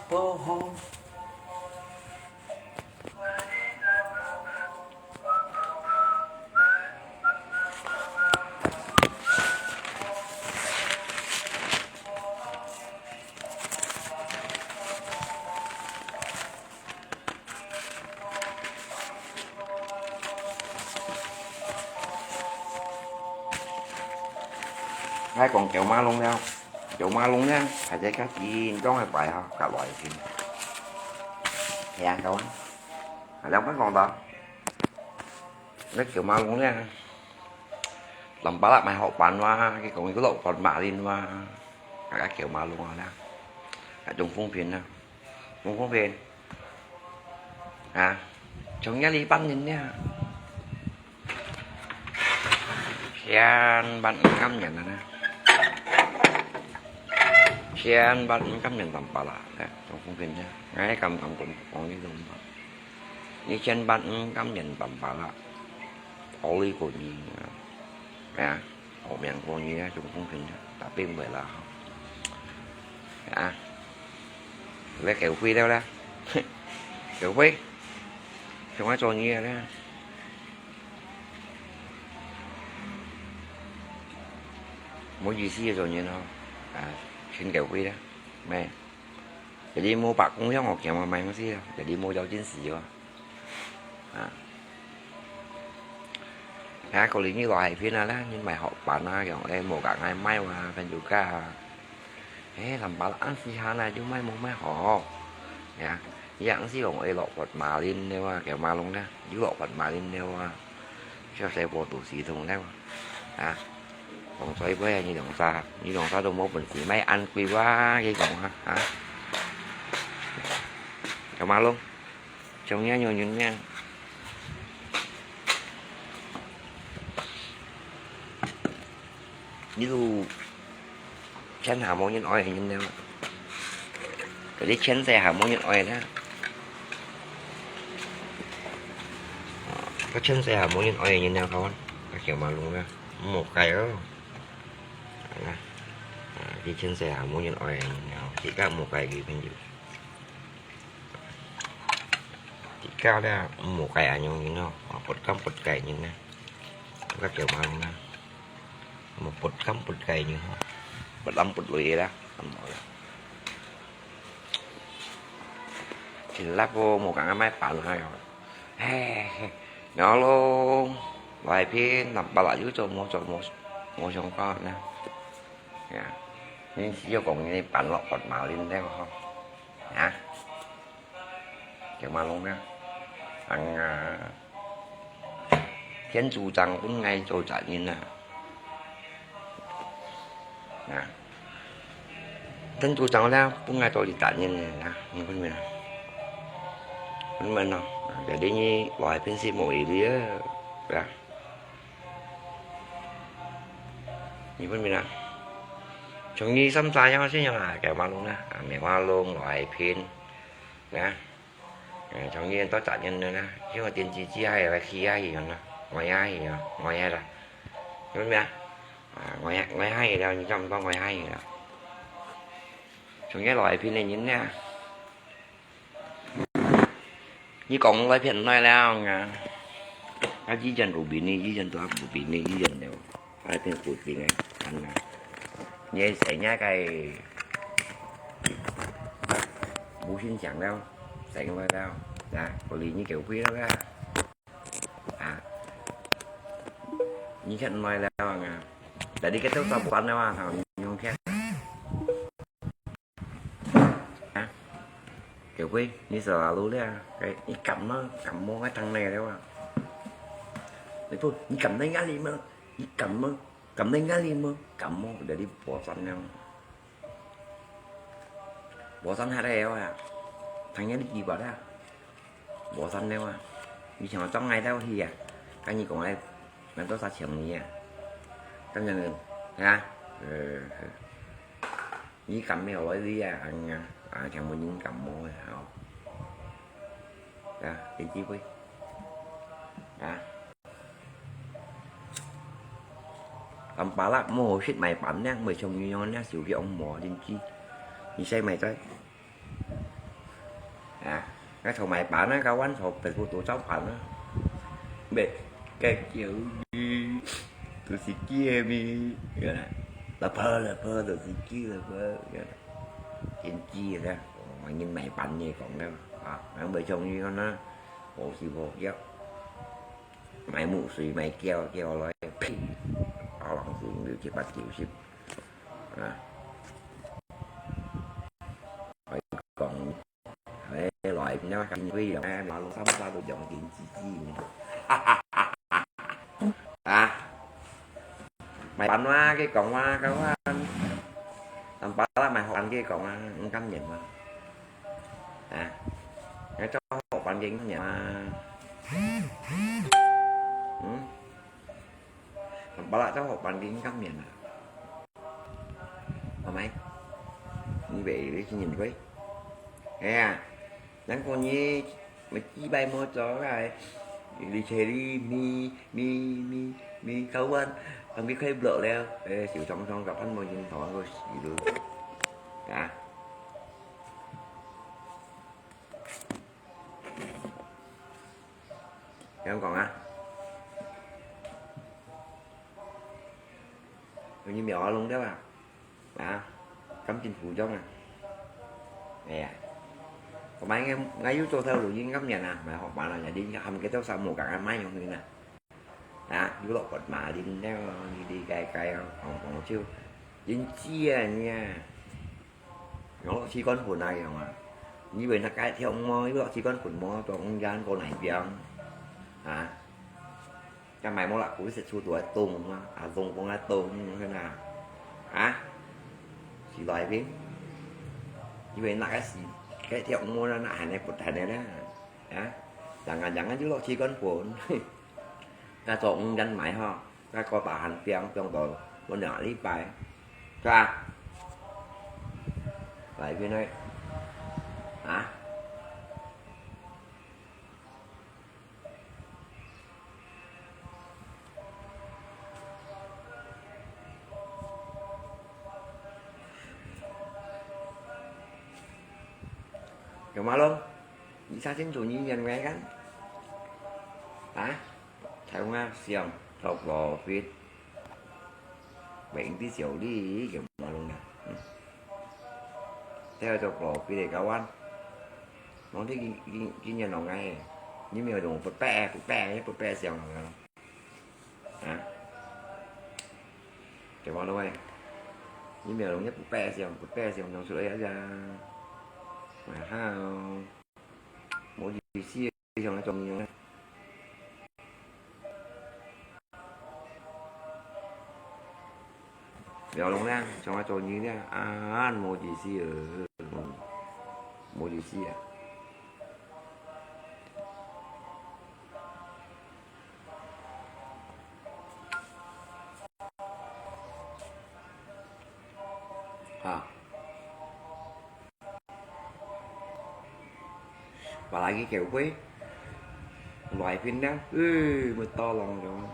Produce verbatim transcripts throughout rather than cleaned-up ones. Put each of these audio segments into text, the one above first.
不好。𠊎講九馬龍了，九馬龍呢，大家較緊張个擺吼，較來一點。係啊，各位，兩分講到，該九馬龍呢，林巴拉買好辦哇，佢講佢落法馬林哇，啊，九馬龍啊啦，啊，中風片啊。 中風片。啊，從這裡搬人呢，千萬毋敢認啊，千萬毋敢認林巴拉啊，中風片呢，𠊎敢敢講，講你中風，你千萬毋敢認林巴拉，好利過你啊，啊。 好命過你啊，中風片啊，打並袂啦吼。啊，來狗灰了啦，狗灰，想愛做你啊啦，無意思个做人吼，啊，先狗灰啦，咩？這裡無白公香，我驚我買毋死啊，這裡無要緊死哦。 啊。啊，過年你來海邊啊啦，你買好辦啊，用誒無共愛買哇，朋友家啊。誒，林巴拉恁時間啊，就買無買好。呀，你硬係用誒落法馬林了啊，九馬龍啦，又落法馬林了啊，小細波肚屎痛了啊。啊，講衰話啊，你兩儕，你兩儕都無本事，買恁貴哇，佢講啊，啊。九馬龍。 像這樣人呢，你都天下無人愛个人了，你前世還無人愛呢。啊，佢前世還無人愛个人了，看，佢九馬龍呢，無解哦。啊，佢前世還無人愛个人了，自家無解个朋友。 自家咧，無解恁樣人咯，啊，不甘不解人呢，該九馬龍呢，無不甘不解人吼，不男不女啦，咁樣啦。真辣哦，無共个買辦啊喲。嘿，然後咯，外片南北啦，又做無做無，無相干呢。呀，你只有講你辦落法馬林了吼，啊。 九馬龍啊，啊，天主長分𠊎做責任啊。啊，天主長咧，分𠊎做責任个啊，你分明啊？分明咯，啊，jadi你來平時無一理啊，對啊。你分明啊？從你三儕樣先樣啊，九馬龍啊，啊，梅花龍、來平，啊。 誒，從前到責任了啦，像電視機還有个起下去樣啦，歪下去樣，歪下啦，明白啊？啊，歪下，歪下去了，你就毋講歪下去了。從前來騙个人呢，你講來騙來了啊！啊，以前有病呢，以前都無病呢，以前了。 愛變固定个，恁樣。你个生日个無形象了，生活了，啊，不理你狗屁了啊！啊，你看來了啊！但你个都做不完了啊，你用看。 啊，狗屁，你走哪路了？哎，你感冒，感冒个疼你了啊？你不，你感冒壓力吗？你感冒，感冒压力吗？感冒，jadi bosan了。Bosan hati了啊？疼你几巴了？ 無三了啊！你像我做𠊎兜去啊，跟你講𠊎，𠊎多少錢你啊？真正个，啊？呃，你感冒來你啊，啊，啊，全部人感冒个吼。啊，你機會。啊？Tampalak無好食買辦呢，買像你樣呢，手機用無人機。你使買在？該坐買辦啊，該阮坐別个都照辦啊。咩，該叫你，都係叫你，原來，老婆，老婆，都係叫，老婆，原來。真知个，哦，人買辦个講个，啊，人袂中意个呢，無事無了。買木水，買膠，膠來，呸，啊，人就六七八九十，啊。講 哎，來，你看，金龜龍，哎，馬路三沙都兩斤幾斤呢。啊，買辦話，佢講話，講話，但巴拉買好辦，佢講話，毋甘願嘛。啊，你做好辦，佢毋甘願嘛。嗯？ Kepala cowok paling kamian ah. Amai, ni bé ni sin nhìn quê. Hè à, nang cô nhi, mà chi bay mua cho cái, đi xe đi, mi, mi, mi, mi, kawan, kami khay blok leo, eh, siu chong chong, kapan mua nhìn thỏ, cô xì lu. Hả? Em講啊，有人苗啊弄掉啊，啊，感情苦衷啊。哎呀，我買个，𠊎又做頭路，應該免啊，買好辦了，人家他們給到啥無講啊，買用的呢。啊，又落骨馬林了，你你該該啊，講講就，人知啊你啊。 Yang lok si kon hun ai yang ah. Ni wei nak kai thiau mo, ni lok si kon hun mo, tong yan ko nai biang. Ha? Ka mai mo la ku se chu tua tong ma, a tong kong a tong, ha na. Ha? Si lai bin. Ni wei nak kai si, kai thiau mo na, na han ne put han ne na. Ha? Jangan, jangan ju lok si kon hun. Ka tong yan mai ha. 該個大漢放放到兩禮拜，是吧？來，邊位？啊？有嗎咯？你查清楚你認為看？啊？ Thái Hoa siang, chọc lò phít. Bệnh tí xỉu đi, kiểu mà luôn nè. Ừ. Theo chọc lò phít để cáo ăn. Nó thích kinh, kinh, kinh nghiệm nó ngay. Nhưng mà đúng bật bẹ, bật bẹ, bật bẹ siang nó. Hả? Kiểu mà luôn. Nhưng mà đúng nhất bật bẹ siang, bật bẹ siang trong sự ấy ra. Mà hao. Mô gì xì. 想愛做人呢？了咯啦，想愛做人呢，啊，無意思哦，嗯，無意思啊。哈。 Apalagi kéo quê. Loài phiên đó, ừ, mưa to lòng rồi.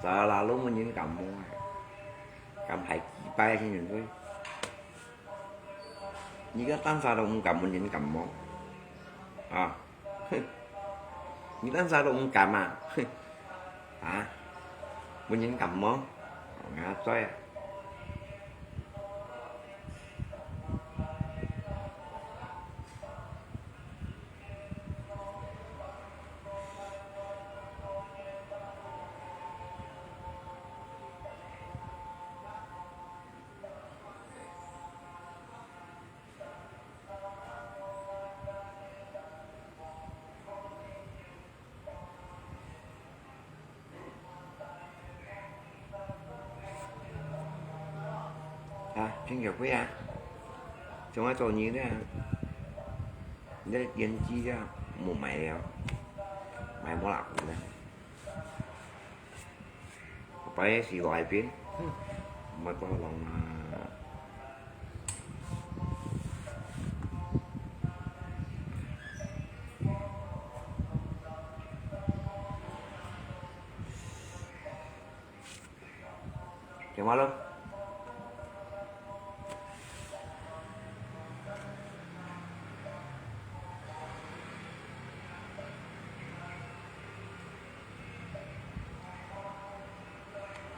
Giờ là lúc mà nhìn cảm mùa. Cảm thấy kỳ bay thì nhìn quê. Nhìn cái tan xa đâu cảm mùa nhìn cảm mùa. À. Nhìn tan xa đâu cảm à. Hả? Mùa nhìn cảm mùa. Ngã xoay à. À, xin chào quý à. Chúng ta trò nhìn đấy à. Đây, yên chi đấy à. Một máy đấy à. Máy mua lạc của đây. Phải xì loại phiến. Mà to lòng mà. Chào má lắm.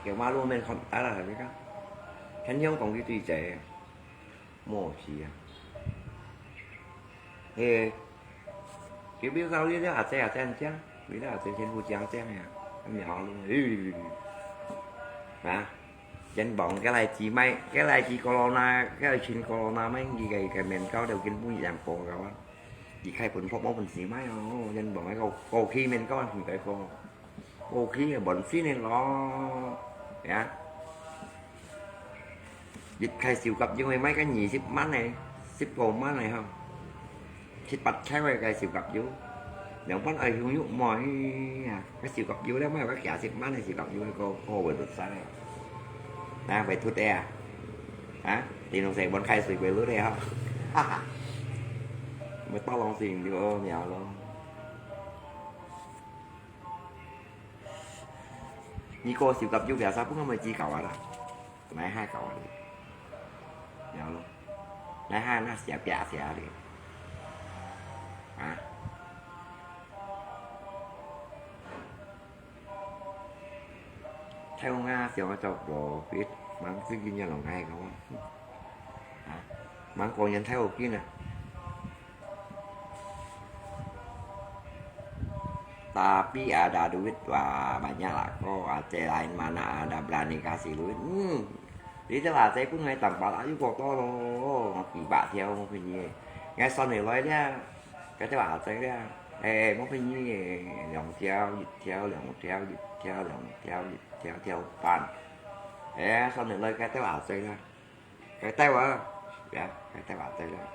个馬路面看，啊啦，你看，天天講佢對嘴，無事啊。嘿，佢比如講你這下這下這樣講，你這下這前夫講這樣呀，你好咯，啊，人講該來自賣，該來自corona，該來尋corona賣，佢个个面膏都根本一樣講个啊。 佢開本博無本事賣哦，人講該個過期面膏毋該個，過期个本身个咯，呀。一開手甲油个賣个二十萬个，十個萬个吼，七八千个个手甲油，兩般愛用用無呀，个手甲油了賣个幾十萬个手甲油个個個會得晒个，哪會出个啊？啊，你弄成本開水會落个吼，哈哈。 Mày tao lòng xỉn thì ơ mèo luôn. Như cô siêu cặp du bia sao cũng không mà chi cậu à đó. Nãy hai cậu à đi. Mèo luôn. Nãy hai nó xỉa bia xỉa đi. Hả? Theo Nga siêu cặp du bia. Mắm xíu kinh nghiệm lòng ai không? Hả? Mắm cô nhân theo kia nè. Tapi ada duit, wah, banyak lah ko. Aceh lain mana ada berani kasih duit. Hmm. Lý do là Aceh cũng ngay tầm bảo là yêu cầu to lo. Kỳ bạ theo một cái gì. Ngay sau này nói ra. Cái theo bảo Aceh ra. Ê, một cái gì. Lòng theo, dịch theo, lòng theo, dịch theo, lòng theo, dịch theo, theo bạn. Ê, sau này nói cái theo bảo Aceh ra. Cái tao à, ya, cái tao à, tao à.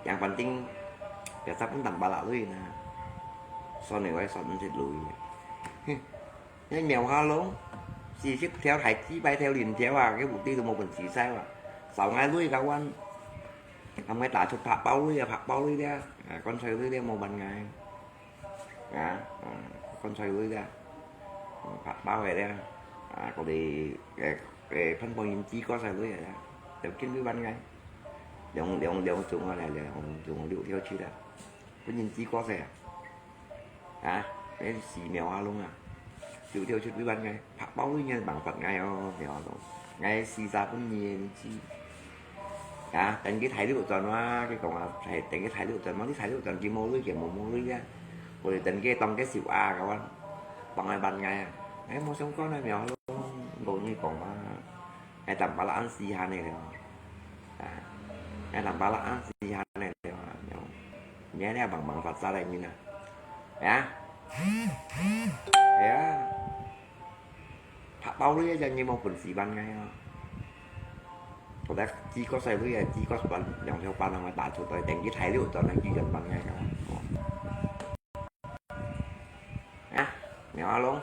Yang penting, ya, ta pun tambah lah lui na. Sau này quay sau mình sẽ lui. Nên mèo ha lông, xì xíp theo thái chi bay theo liền theo à, cái mục tiêu một mình xì sai à. Sau ngày lui các quan, làm cái ta chụp phạt bao lui à, phạt bao lui đi à. À, con sai lui đi một bạn ngày. Hả? À, con sai lui ra. Phạt bao này ra. À, có đi, cái, cái phân bón nhìn chi có sai lui ra. Đều kinh với ban ngày. Đều, đều, đều chúng là, đều chúng liu theo chi ra. Có nhìn chi có sai à? Hả? Cái xì mèo ha lông à? Liu theo chi với ban ngày. Phạt bao lui nhân bằng phạt ngày, ồ, mèo ha lông. Ngày xì ra cũng nhìn chi. Hả? Tên cái thái liu chọn mà, cái còn là thầy, tên cái thái liu chọn mà, cái thái liu chọn chỉ mua lui, chỉ mua mua lui ra. Cô đi tên cái tông cái xỉu à, các bạn. Bằng ai ban ngày à? Ấy, mua xong con này mèo ha lông. Bộ như còn mà. Ngay tầm bảo là ăn xì hà này rồi. À, ngay tầm bảo là ăn xì hà này rồi. Nhớ nè, bằng, bằng Phật ra đây như nè. Hả? Hả? Phạt bao lui ra như một quần xì ban ngày à. Có lẽ chỉ có sai lui à, chỉ có ban, dòng theo ban là mà ta chụp tôi tên cái thái liu chọn là chỉ cần ban ngày à. Hả? Mèo ha lông.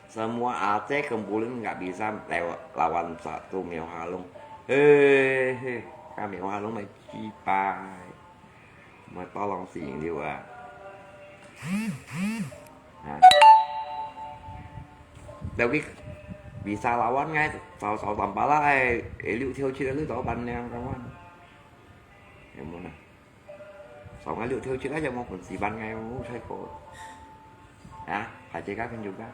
Semua Aceh kumpulin nggak bisa lewa-, lawan satu mèo ha lông. Hehe, cái mèo ha lông này chi pai. Mà to lòng xỉn liu à. Hả? Đâu cái vì sao lawan ngay sáu sáu tám ba là ai, ai liu theo chi là liu đó ban nè các bạn. Em muốn à. Sáu ngày liu theo chi là giờ một quần xì ban ngày một thay cô. Hả? Phải chơi các kênh YouTube.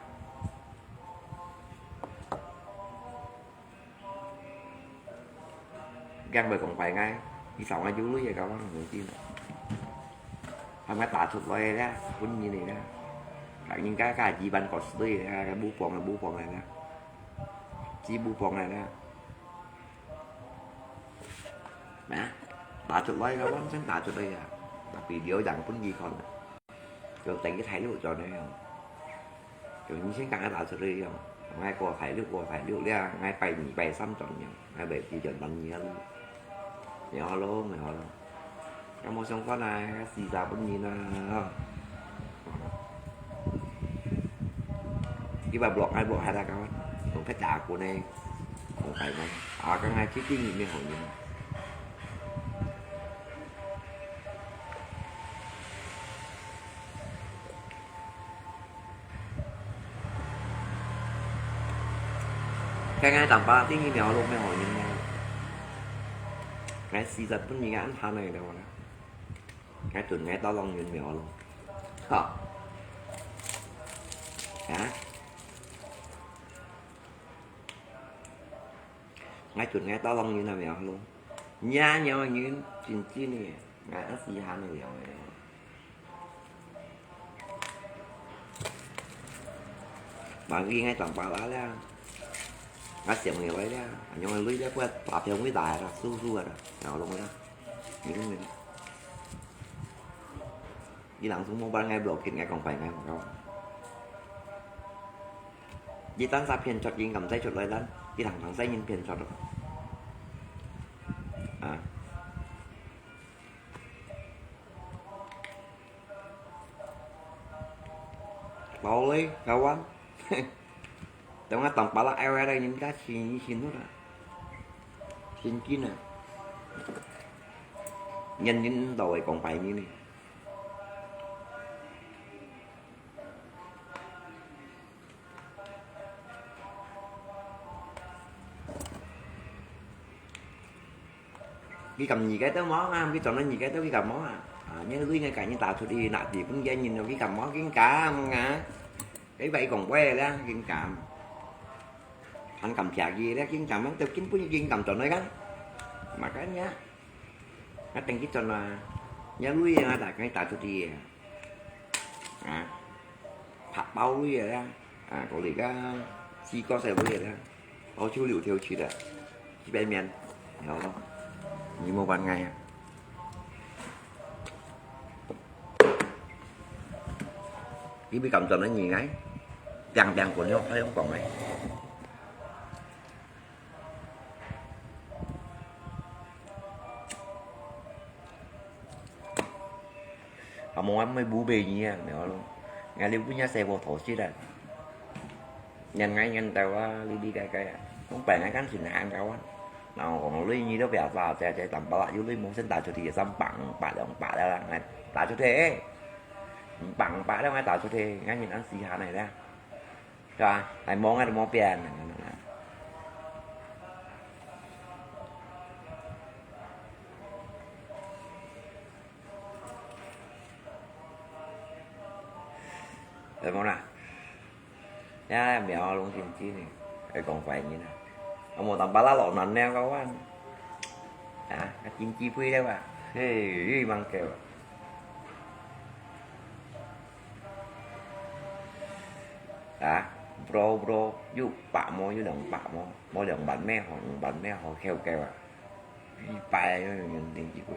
Gang bởi cổng phải ngay. Đi sáu ngày du lui vậy các bạn, người tin. Hàm ngay ta chụp lại ra, cũng như này ra. Các những cái, cái gì bạn có sửa ra, cái bút phòng, cái bút phòng này ra. Chỉ bút phòng này ra. Nè, ta chụp lại các bạn, xem ta chụp lại ra. Tapi dia yang pun gì còn. Kiểu tính cái thái độ cho nó không? Kiểu như xin căng cái tạo sự đi không? Ngay qua phải lúc qua phải lúc đi à, ngay phải nhị phải xăm chọn nhau, ngay bảy thì chọn bằng nhiều luôn. Nhiều hơn luôn, nhiều hơn luôn. Cái mua xong con này, xì ra cũng nhìn à. Cái bài blog, ai blog hay là các bạn? Cũng phải trả của này. Không phải mà. À, cái ngay chứ kinh nghiệm mới hỏi nhiều. Cái ngay tầm ba tiếng như mèo luôn mới hỏi nhìn nhau. 𠊎死在分你个安排來了啦。𠊎准𠊎到浪人廟咯。好。啊？𠊎准𠊎到浪人个廟咯。惹惹人真真个，𠊎死下个了。 Bagi ngai tang pala liang. Ngai siang ni lai liang. Anyong lui liang kuat papiang wui dai la, su su la. Ngai long la. Ni ni. Đi lăng sung mông bar ngai block ngai kong pai ngai mong kau. Đi tan sa phiên chót đi ngắm sai chót lai lan. Đi lăng thang sai nhìn phiên chót. À. Tau lê, kawan. Tengah tampalak ai ai dah nyinta sini sini dah. Sinkin ah. Nyan nyin tau ai kong pai ni ni. Ki kam nyi cái tao mong à, ki chọn nó nyi cái tao ki kam mong à. À, nhớ lui ngay cả như ta thôi đi, nạ đi pun kia nhìn nó ki kam mong, ki kam à. Cái vậy còn quay là ki kam. Anh kam kia gì đó, ki kam mong tao kin pun ki kam chọn nó kan. Mà cái nhá. Nó tên ki chọn là nhớ lui ngay ta cái ta thôi đi. À, phạt bao lui rồi đó. À, có lý cái chỉ có xe lui rồi đó. Bao nhiêu liều theo chỉ đó. Chỉ bên miền. Hiểu không? Như một bạn ngày à. Cái bị cầm tuần nó nhìn ngay. Đang đang của nó hơi không còn này. Hâ mông ăn mơi bú bê nhi à, mèo lô. Ngai liu bú nhi sè bô thô sit à. Nhan ngai nhan tao á, li li kai kai à. Không phải ngai kan sin han tao á. Nào còn lui nhi đó bèo tao, chạy chạy tầm bao nhiêu lui mông sen tao cho thì sắm bằng, bả đồng bả đó là ngai. Tao cho thế. Bằng bả đó ngai tao cho thế, ngai nhìn ăn xì hà này đó. Rồi, hai món ăn món bia này. Ê, mong nè. Nhá, mèo lông chín chín nè. Ê, còn phải như nè. Ông một tấm ba lá lộn nắn neo các bạn. Hả? Cái chín chín phui đấy bạn. Hê, mang kẹo. Hả? Bro, bro, yu bạ mô, yu lòng bạ mô. Mô lòng bản mê hò, lòng bản mê hò kheo kẹo à. Yu bạ, yu lòng chín chín phui.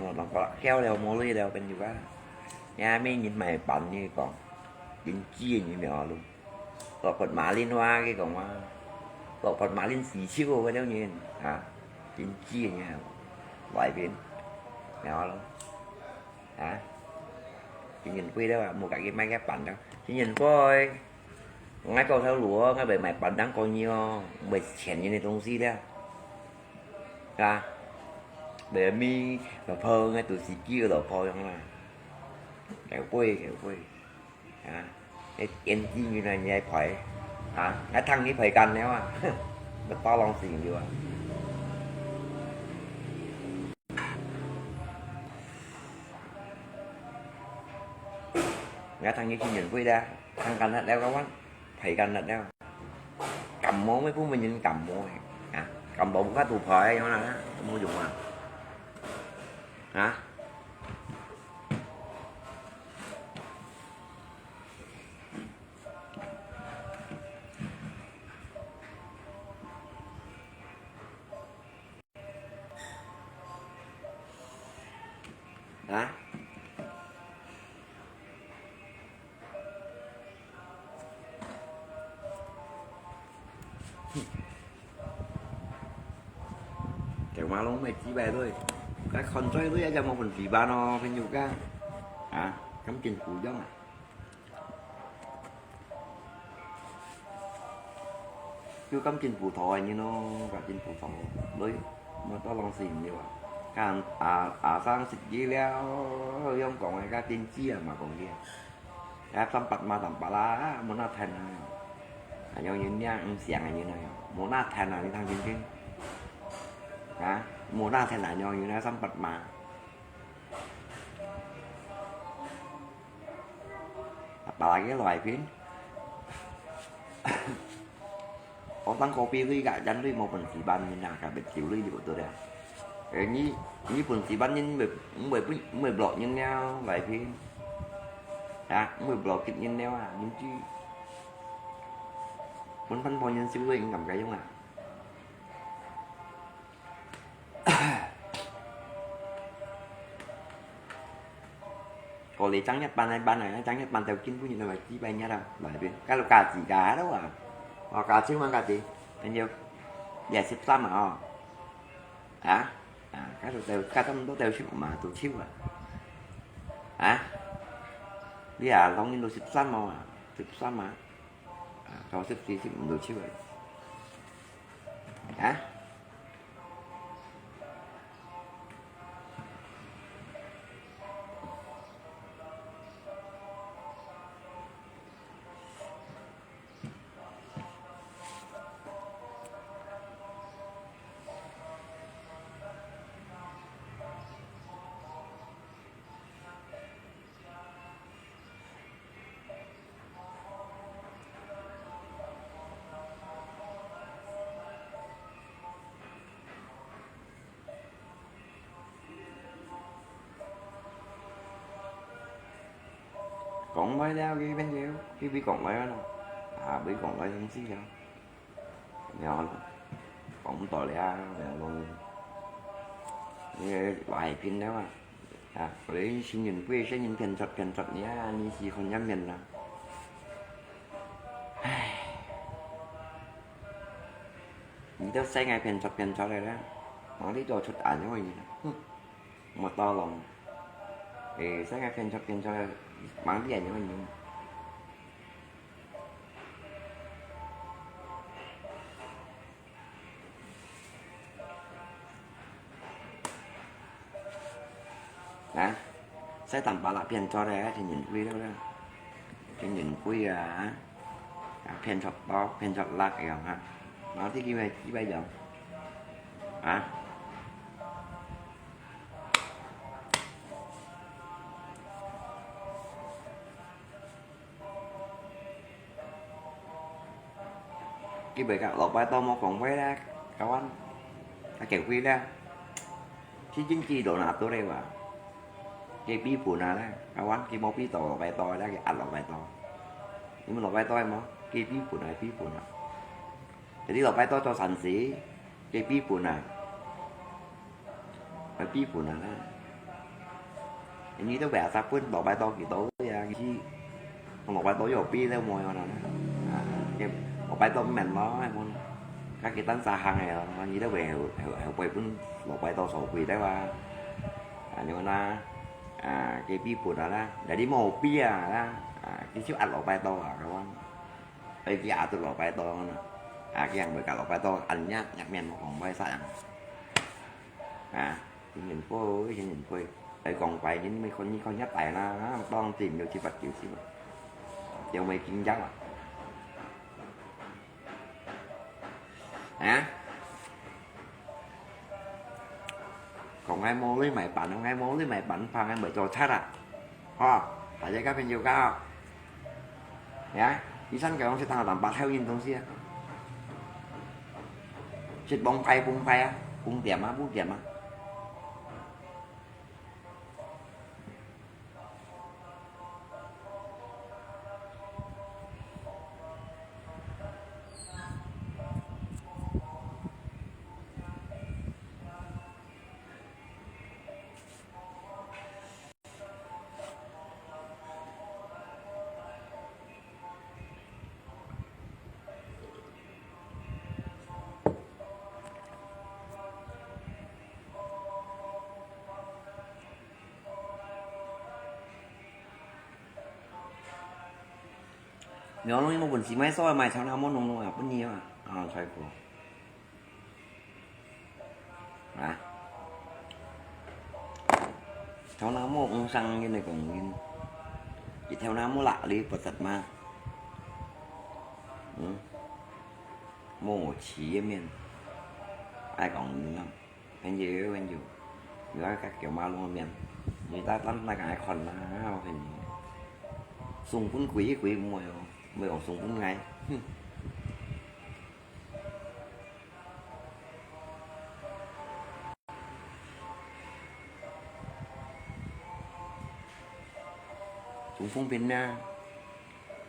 Ủa, nó có keo leo mua lui leo bên juga. Nhà mình nhìn mày bắn như con. Dính chi như mèo luôn. Lọ phật má linh hoa cái con hoa. Lọ phật má linh xí chiêu cái đâu nhìn. Hả? Dính chi như. Loại bên. Mèo luôn. Hả? Chỉ nhìn quay đó, mua cả cái máy ghép bắn đó. Chỉ nhìn coi. Ngay cầu tháo lúa, ngay bảy máy bắn đang có nhiều. Bảy chén như này東西đó. Hả? Bảy mi, lò phơ, ngay tụi xí kia lò phơ trong là. Kéo quay, kéo quay. Hả? Cái yên chi như này nhảy phải. Hả? Ngay thằng như phải cần nếu à. Bắt to lòng xỉn được à. Ngã thằng như khi nhìn vui đa, thằng cắn hạt đeo các bạn, thấy cắn hạt đeo. Cảm mô mới phút mình nhìn cảm mô. Hả? Cảm mô bukha tụ phơi, nó là, mua dùng à. Hả? Hả? Cái mà lông mày chỉ bài thôi. Cái con chơi thôi, giờ mà còn phí ba nó phải nhiều cái. Hả? Cắm tiền cũ giống à? Chú cắm trên phủ thọ như nó cả trên phủ thọ. Lối 無多浪費了啊。看阿阿生食嘢了，用講个个電視啊嘛講个，啊三八嘛三八啦，無那聽啊，啊用人家毋想个人啊，無那聽啊，你聽真真，啊無那聽啊，用人家三八嘛。 Apalagi來賓，我當高比類个，人類無本事辦人啊，特別酒類就對了。誒，你你本事辦人，毋會毋會毋會block人了，來賓，啊，毋會block人了啊，人知，本分別人少了，應該毋該用啊。 Kalau正月半來辦啊，正月半頭根本就係幾百日啊，來邊，kalau gaji ka ada啊，哦，gaji嘛gaji，朋友，也十三啊，哦，啊，啊，kalau到，kalau都到十五嘛，都十啊，啊，你啊，當然都十三哦，啊，十三嘛，啊，到十四、十五都十啊，啊。 講來了，佢朋友，佢會講來啊，啊，會講來先知啊。然後講毋到了，然後你个壞評了啊，啊，我哋新人會，新人騙出騙出，你啊，你是看人面啦。唉。 你都使𠊎騙出騙出來啦，忙你做出恁樣个人，哼，無道理。誒，使𠊎騙出騙出來，忙你恁樣个人。 啊，使淡薄啦，騙出來啊，天然鬼了啦，天然鬼啊，啊，騙出刀，騙出力个樣啊，哪知佢會，佢會樣，啊？ 佢會講，老拜到無講話咧，kawan，啊，結尾咧，佢真知道哪度咧哇，佢比分啊咧，kawan，佢無比到老拜到咧，佢壓老拜到，你們老拜到無？佢比分啊，比分啊。 Jadi老拜到做善事，佢比分啊，佢比分啊啦。你都biasa分老拜到幾多呀？佢老拜到有比了無樣啦？啊，佢老拜到毋免咯，係無？佢單三行个咯，你都會後後後背分老拜到所貴的哇。啊，你講啦，啊，佢比分啊啦，jadi無比啊啦，啊，佢就壓老拜到啊，係無？ Ai kia tu lo pai to na. A kia mo ka lo pai to an nya nya mian mo kong pai sa yang. A, yin yin pui, yin yin pui. Ai kong pai yin mi kon ni kon nya pai na, tong tim yo chi pat kiu chi. Yo mo king jang a. A. Kong ai mo lui mai pan, kong ai mo lui mai pan, phang ai mo cho chat a. Ho, a ye ka phen yo ka. Ya, isan ka kong si tang tam pat heo yin tong si a. Sit bong phai, bong phai a, bong tiam a, bong tiam a.你弄一个文字卖烧卖唱，那么弄弄啊，不你啊，啊，才过。啊，頭那毛毋生人个講人，一頭那毛啦，你不得嘛？嗯，毛起个面，愛講人啊，朋友朋友，有愛甲叫馬龍个面，你大胆那个愛看啦，我跟你，送分鬼个鬼毋會哦，毋會講送分𠊎，哼。 中風病呢，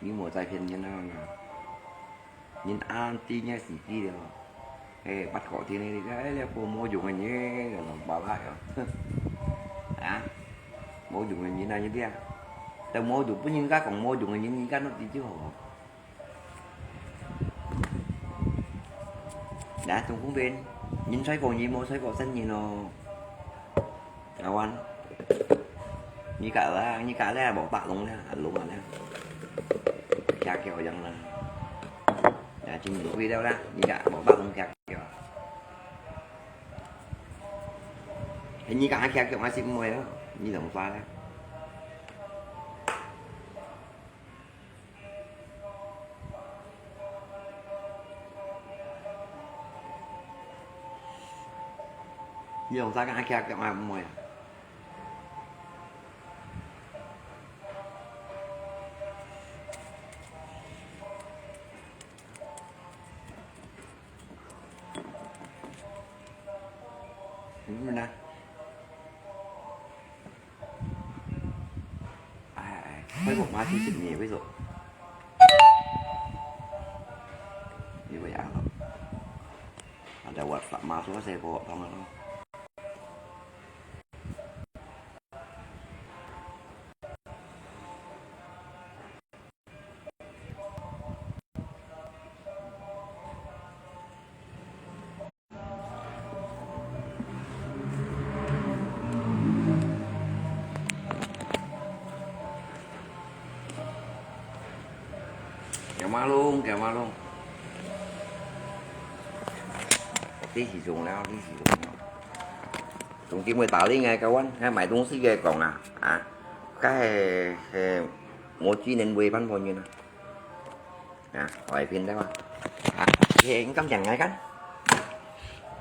你莫再騙人啦！人阿弟呢死機了，哎，八個天呢，哎，這個無用个人，老巴拉呀，啊，無用个人啊，你聽，都無用，分人家講無用个人，你敢知就好。 來，中風病，人衰過你，無衰過生人哦。阿灣，你家啦，你家咧，無白龍咧，龍啊咧，徛腳樣啦。啊，真正貴了啦，你家無白龍徛腳。你家徛腳，我是毋會哦，你同花啦。 你用啥个徛腳啊？毋會啊？嗯呐。 哎，哎，快活嘛，其实你也会走。你会啊，ada WhatsApp masuk saya bawa tangan lo. 行馬龍，行馬龍。這時鐘了，這時鐘了。總之會打你个，各位，該買東西个講啊，啊，該係，係，無技能違反法律啊。 啊，外片對吧？啊，你敢講𠊎敢？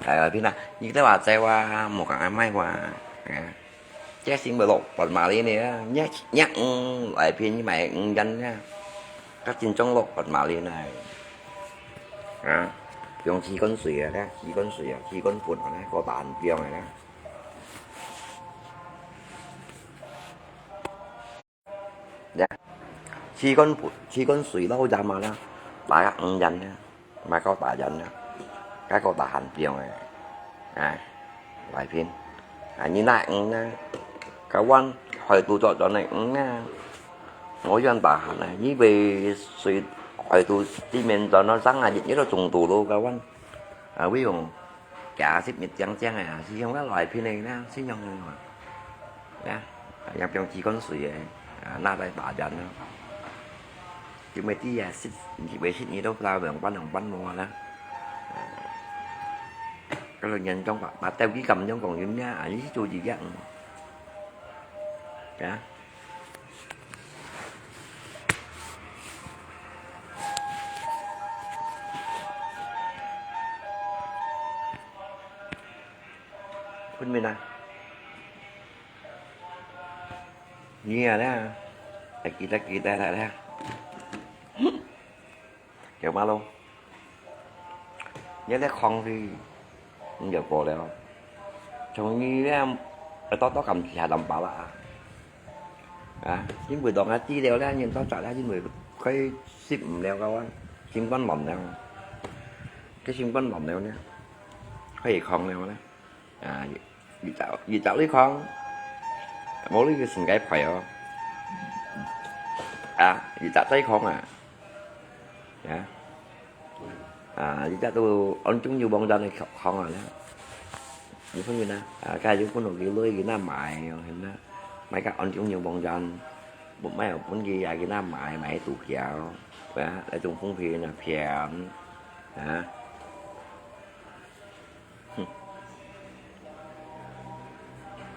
哎，外片啊，你對話在話，莫講阿麥話，啊，這先會落八馬里呢，你，你，嗯，外片你買五元呢，佢真正落八馬里呢，啊，用吸管水啊，吸管水啊，吸管粉啊，個蛋餅啊。 呀，吸管粉，吸管水摎鹽啊啦，打个五元啦，買個打鹽啦，該個打寒冰个，哎，外片，啊，你那五呢？該碗海肚做做那五呢？我願打寒呢，你被水海肚地面做那上啊，一個中毒咯，該碗。 啊，會用幾十米靚靚个啊，係用該來品个呢，信用个嘛。呀，也用吸管水个，啊，拿來打人咯。因為啲啊，食，因為食你都不知兩半兩半無啦。該個嚴重吧，把手機撳用講用呢，啊，你去做一樣。呀。 分明啊！你啊啦，哎，記得記得啦啦。行馬龍，你這空氣，你就過了。從你這，多多感謝南巴啦啊！ 啊，因為當下治療咧，人都知啦，因為佢食毋了个話，心肝亂了，佢心肝亂了呢，佢會空了呢。啊，一隻一隻你空，無你个身體壞哦。啊，一隻再空啊，啊。 啊，而家都安中央網站个康啊咧。有朋友呢，啊，該有朋友佢女佢那買哦，係啦，買个安中央網站，無買有本佢也佢那買，買度假哦，啊，那種風評啊，騙，啊。哼。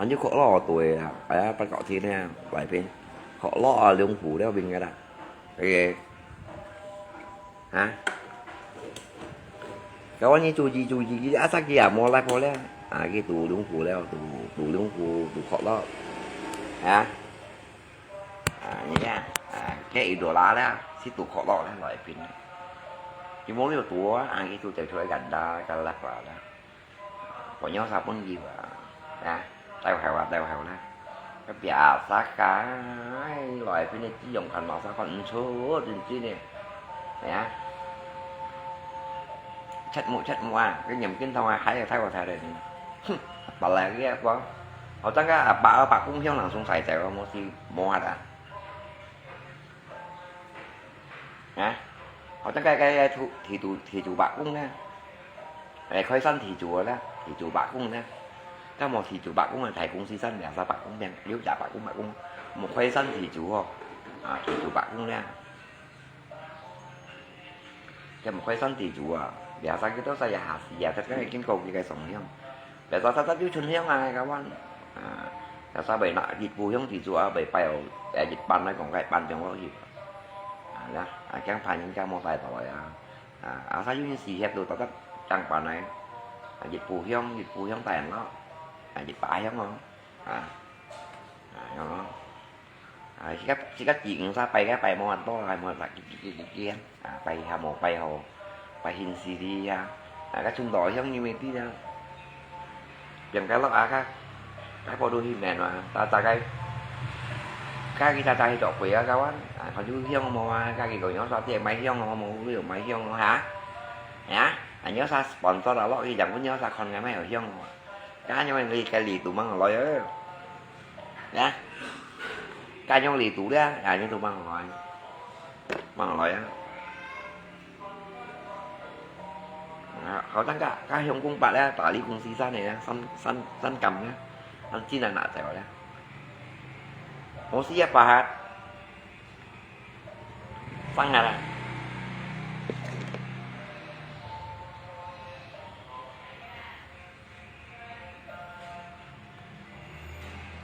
反正學老多啊，哎呀，不搞天呢，外邊學老啊，兩戶了邊个啦，OK，啊，該วันนี้注意注意，啊，啥个啊，莫来波了，啊，佢讀兩戶了，讀讀兩戶，讀學老，啊，啊，你看，啊，該一多啦了，是讀學老了，外邊，佢莫有讀啊，啊，佢讀在出來干da，干啦啦了。 Pokoknya sabun gitu. Nah, tao heo ah, tao heo nah. Biasa kai, lai pin ni chỉ dùng khăn màu sao còn ung chốt trên trên nè. Nè. Chết mụ, chết mụ à, cái nhầm kinh thông à, hãy thay vào thay đây. Bà lại cái quá. Họ chắc cái bà ở bà cũng hiếu làng xuống xài chạy vào một thì mua hạt à. Hả? Họ chắc cái, cái, cái thu, thì chủ, thì chủ bạc cũng nè. Cái khói săn thì chủ đó, thì chủ bạc cũng nè. Các một thì chủ bạc cũng là thầy cũng si săn, là sao bạc cũng đen, nếu giả bạc cũng bạc cũng. Một khói săn thì chủ hò. À, thì chủ bạc cũng nè. Cái một khói săn thì chủ à. Biasa kita saya hasil, ya, tapi kan cái kinh cầu cái cái sống hiam. Biasa saya tapi chun hiam à, kawan. À, biasa bảy nọ, dịch vụ hiam thì chủ à, bảy bảy ở, à, dịch ban nói còn cái ban trong đó gì. À, đó, à, cái phần những cái một tài thoại à. À, à, sao những gì hiệp đồ tao chắc chẳng bàn này. À, dịch vụ hiam, dịch vụ hiam tài nó. À, dịch bá hiam nó. À, à, nó. À, chỉ có, chỉ có chỉ ứng sao bay cái bay mua ăn to, bay mua là kia, kia, kia, kia. À, bay hà mô, bay hồ, bay hin xì đi à. À, cái chung đó hiam như mình đi à. Biang cái lọ à, cái, cái bộ đồ hi mèn mà, ta, ta cái, cái, cái ta, ta hi dọc quỷ à, các bạn. À, còn chú hiam mô à, cái, cái, cái, nhớ sao tiệm máy hiam mô, mô, ví dụ máy hiam mô hả? Hả? À, nhớ sao sponsor đó lọ, cái, chẳng có nhớ sao còn cái máy ở hiam mô. Cá nhân cái, cái lì tụ măng lòi ơ. Nè. Cá nhân lì tụ đấy, à, nhưng tụ măng lòi. Măng lòi á. Đó, họ tăng cả, cả hiông cũng bạc đấy, tả lý cũng xí săn này, săn, săn, săn cầm đấy. Săn chín là nạ dẻo đấy. Ủa, xí bạc hạt. Săn hạt à.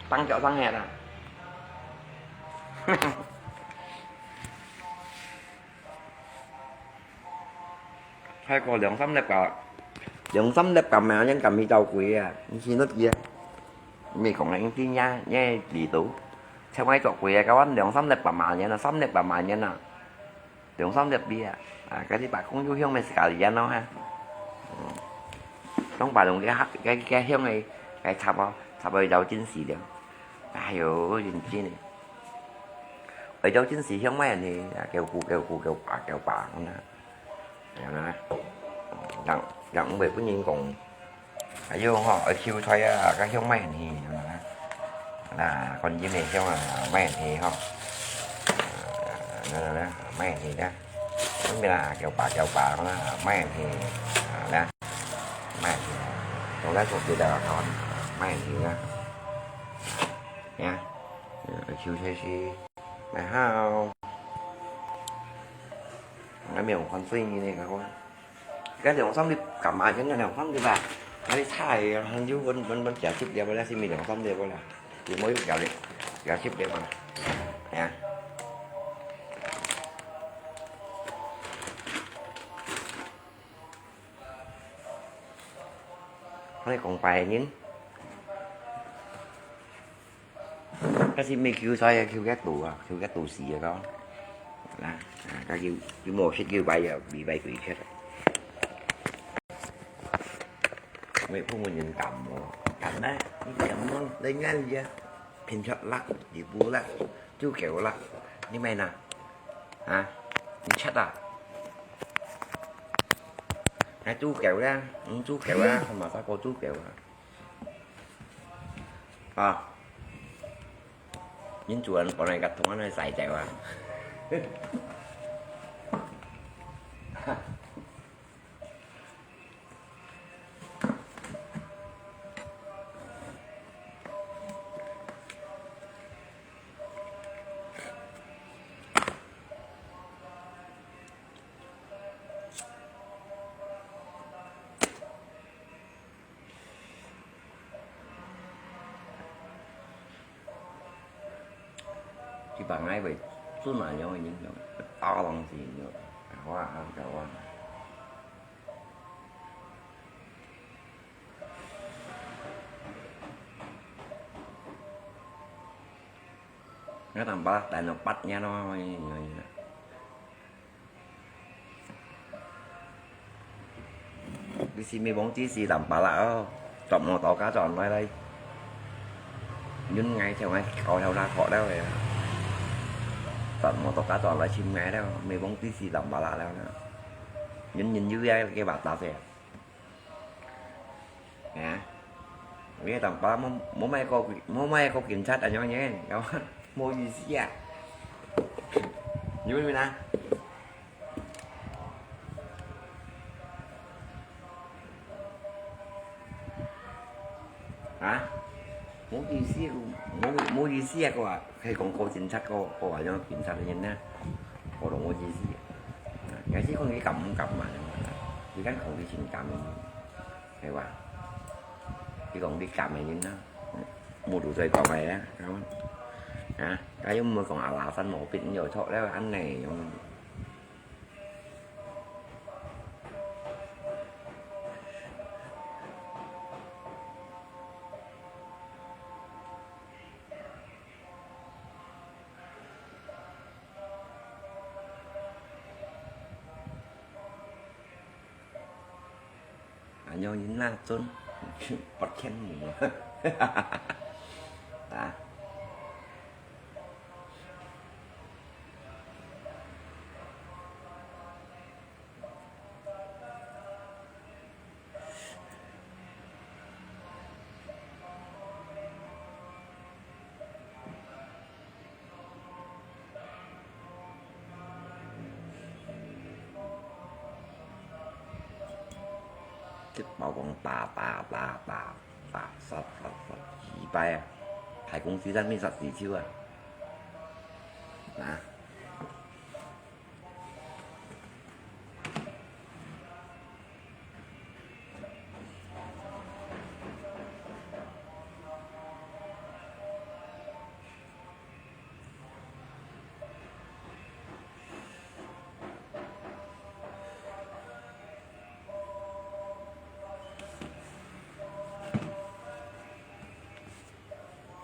Tăng kéo tăng hẹt à. Thái Quốc兩三粒啊，兩三粒咁樣，人咁去鬥鬼啊，你信得佢啊？美國人知呀，你知道。Thái Quốc做鬼啊，kawan兩三粒咁樣，三粒咁樣啊。 兩三粒米啊，啊，該隻白公有香个係家己安咯哈。嗯，當白龍个客，个，个香个，个插哦，插到有真實了。哎喲，認真个。為了真實香咩呢？啊，叫苦，叫苦，叫爸，叫爸，咁啊。係啊，人，人毋會分人講。 哎喲吼，愛秋菜啊，該香乜很香啊。那，看今年香啊，乜很香吼。那，那，那，乜很香啊。那邊啊，叫爸，叫爸啦，乜很香啊，那，乜很香啊。我該做別个啦，乜很香啊。呀，愛秋菜是，蠻好。那邊有看水呢，你看。 該兩三粒，今日應該兩三粒吧。該菜，還有分，分，分幾十粒啦，係咪兩三粒啦？有無有幾粒？幾十粒啦？係啊。你講白人，該係咩球賽啊？球个賭啊，球个賭死啊，講。啊，啊，該球，球無食，球敗啊，比敗鬼食。我也碰過人感冒，感冒，你感冒，你眼里啊，偏出辣，你不辣，就给我辣，你买哪？啊，你吃啊？還猪狗啦，嗯，豬狗啦，他妈啥个豬狗啊？ 啊，恁主人本來个同安个晒走啊。佢把𠊎會準恁樣个影響，打浪子影響，搞啊搞啊。𠊎當巴拉單到八年咯。 你是未忘記是南巴拉哦，做麼到家轉來來。因為像𠊎搞頭那學了个，做麼到家轉來尋𠊎了，未忘記是南巴拉了呢。因因有呀，个巴打噻。啊，你个南巴拉冇冇買過，冇買過警察啊，樣樣，無意思啊。你明白啊？ 啊？無意思，無無意思啊！佢話係講過警察，過過話樣警察个人呢，我都無意思。啊，也係講佢敢毋敢嘛？佢敢講佢真敢，係吧？佢講佢敢个人啊，無路再講个啊，啊，佢又毋會講阿拉山毛病又錯了，恁呢樣。 恁樣人哪準，八千五啊！啊！ 這包公打打打打打，殺殺殺，幾擺啊！大公司在那邊殺幾手啊！啊！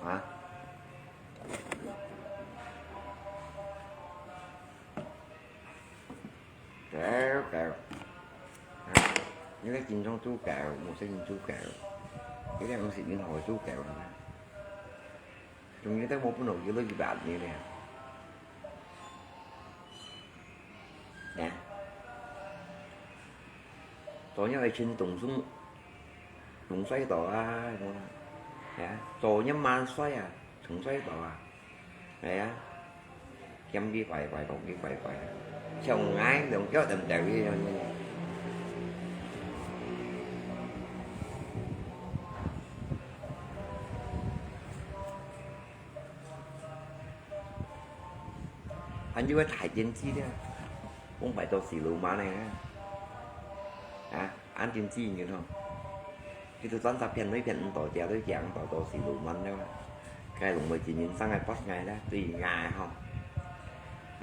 啊？ 狗狗。啊，你个經常做狗，無責任做狗，你个毋係任何做狗啊。仲有得我本來幾多一百年呢？啊？昨日愛請董事，董事到啊，啊，昨日晚睡啊，董事到啊。 係啊，兼佢怪怪，講佢怪怪，像𠊎兩腳蹬蹬佢樣。還有个大電視咧，講擺到四樓滿咧，啊，恁電視个吼。 佢都專責騙你騙毋到，借你驚到到死路滿了啦。該攏會真人生个boss𠊎啦，對𠊎吼。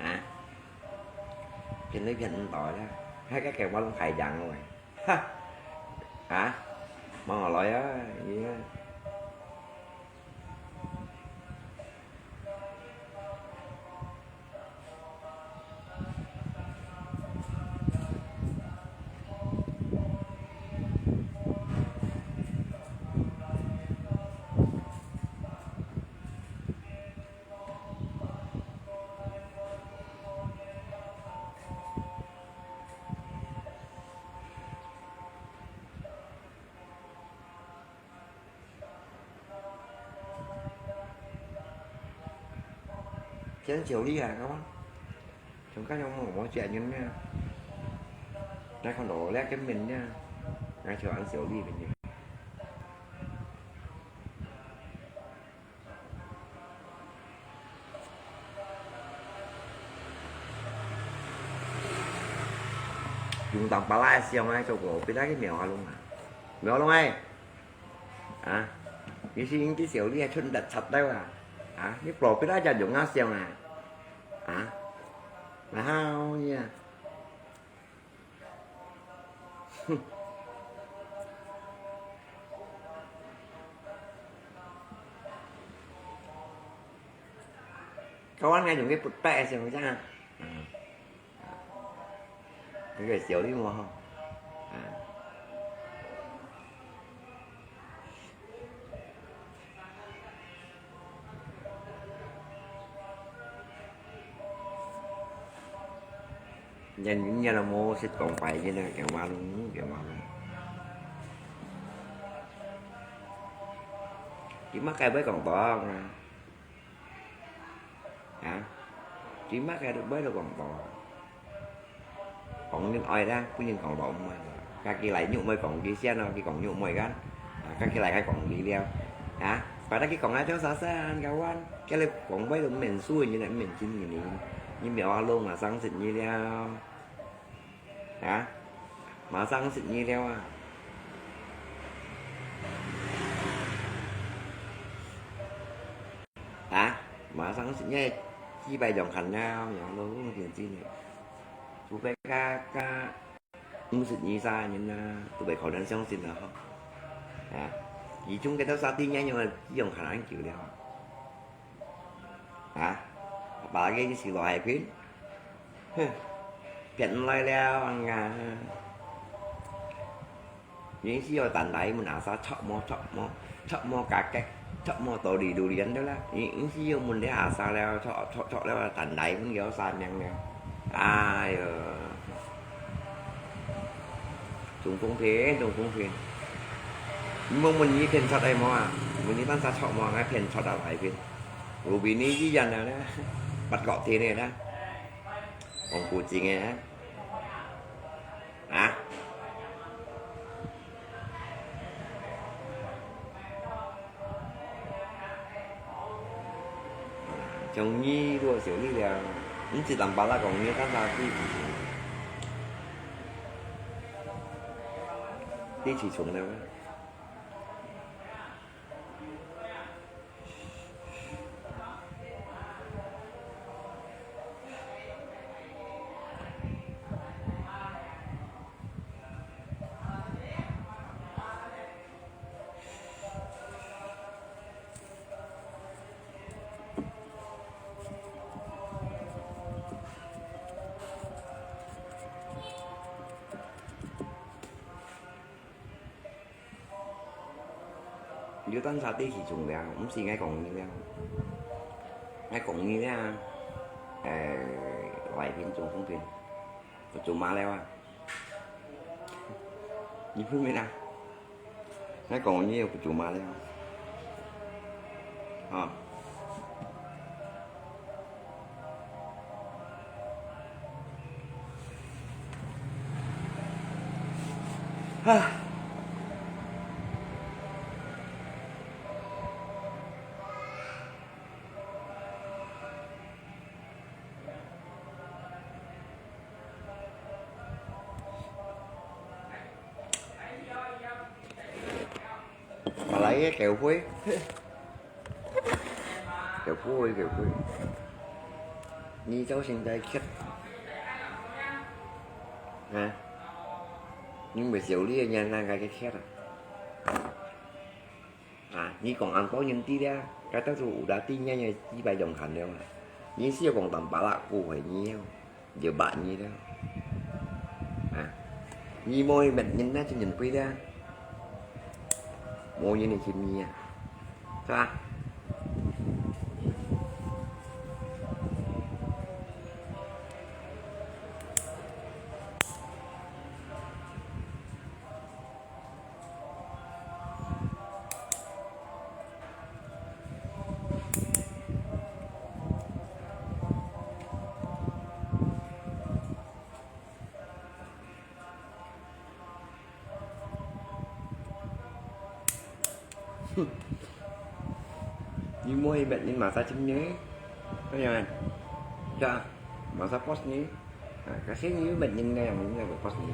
啊？騙你騙毋到啦，還个計劃攏開張了喂。哈！啊？望我來啊，你啊！ 真小力啊，各位。從剛才我我講人呢，那看到那個面呢，那就很小力的呢。 用當巴拉个想啊，做個別个苗啊弄啊，苗弄哎，啊，你是用這小力還出力出到啊，啊，你寶貝那隻用啊笑啊？啊？然後呀，哼。Kawan ngai dùng cái bật bẹ xem ra. Cái cái xíu đi mua không? À. Nhân nhân là mua xịt còn phải như là kéo mà luôn, kéo mà luôn. Chỉ mắc cái với còn bỏ mà. Hả? Chỉ mắc cái với được còn bỏ. Còn những ai đó, cũng những còn bỏ mà. Các cái lại nhụ môi còn cái xe nó, cái còn nhụ môi gắn. À, các cái lại cái còn đi leo. Hả? Phải đó cái còn ai theo xa xa, cái quan. Cái lại còn với được mình xui như này, mình chín như này. Như mèo alo mà sáng xịt như leo. Hả? Mà sáng xịt như leo à? Hả? Mà sáng xịt như chỉ bài dòng khăn nhau, nhau luôn tiền chi này. Chú bé ca ca, không xịt như xa, nhưng, à, tụi bé khó đến sáng xịt nữa không? Hả? Ý chung cái tao xa tin nhá, nhưng mà chỉ dòng khăn ăn kiểu leo. Hả? Bà cái gì lo hại pin? Hừ. Phiền lai leo, ăn ngà. Những gì ở tận đấy, mình asa chọc mò, chọc mò, chọc mò cá kẹt, chọc mò tổ đi đủ đi ăn đó là. Những gì ở mình để asa leo, chọc, chọc, chọc leo là tận đấy, mình kéo xa nhang leo. Ai ơ. Trùng Phong phiên, Trùng Phong phiên. Mông mình như phiên chọt ai mò à? Mình như tan xa chọc mò, ngay phiên chọt ở lại phiên. Ruby ní gì dần nào đó. Bắt gọt thế này đó. Ông Phú Chính ấy á. Hả? Trong nhi đua xíu đi leo. Những gì tầm bá là còn như các gia vị. Đi chỉ chúng đâu á. Liu tan sa tê si chung liang, msi ngai kong ni liang. Ngai kong ni liang, eh, lai pin chung fung pin. Ko chung ma liao a. Ni pun mi na. Ngai kong ni ko chung ma liao. Ha. Mà lấy cái kẹo khuối. Kẹo khuối, kẹo khuối. Nhi cháu sinh tay khét. Hả? Nhưng mà xíu đi nhà, nhà cái khét à? À, nhi còn ăn có những tí đó. Cái tao tụ đã tí nha, nha, tí bài dòng hành đâu mà. Nhi xíu còn tầm bả lạ của phải nhi không? Giờ bạn nhi đó. À, nhi môi mệt nhìn nó cho nhìn quý đó. Môi như này chim nhi à. Sao? Ni môi bẹt ni masa chim ni. Kaya. Cha, masa pos ni. Ha, kasi ni bẹt ni nga yang ni pos ni.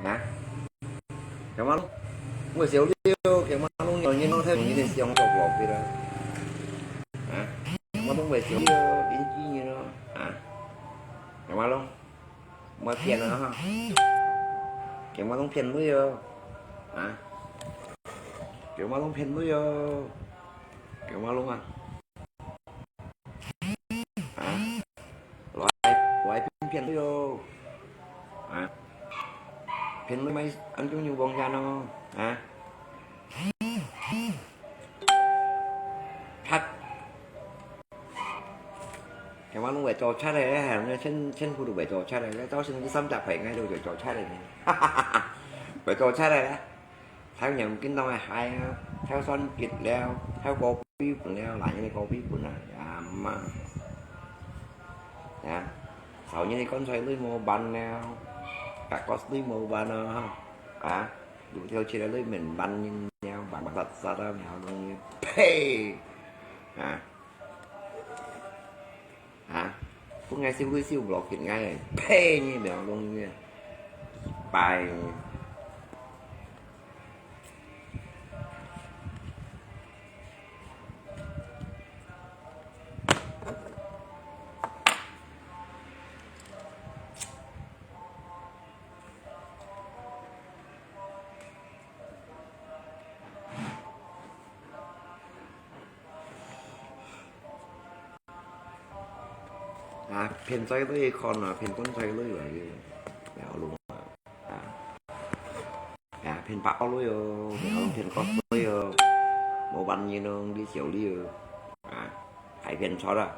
啊？干嘛咯？我小六，干嘛咯？你你你想做老师了？啊？干嘛咯？我小六，年纪了啊？干嘛咯？ 莫騙啊哈！佢嘛攏騙你哦！啊！佢嘛攏騙你哦！佢嘛攏啊！啊！來，來騙騙你哦！啊！騙你咪安中有王家哦！啊！拍！ 佢話攏會做出來咧，係，全全部都會做出來咧，到星期三隻牌，𠊎都會做出來咧。會做出來咧，炒鹽跟當个蟹啊，炒酸桔了，炒咖啡粉了，拿你个咖啡粉啊，呀媽！啊，炒你个棺材裡無辦了，甲骨裡無辦啊，啊，有條出來裡面辦人了，辦辦殺殺啊，然後攏呸！啊！ 啊，分𠊎燒都燒毋落去，𠊎呸你苗東西，拜。啊，騙在內看啊，騙棺材內來个，了咯啊。啊，啊，騙八寶內哦，了騙骨內哦，無半日咯，你笑你哦，啊，還騙錯啊！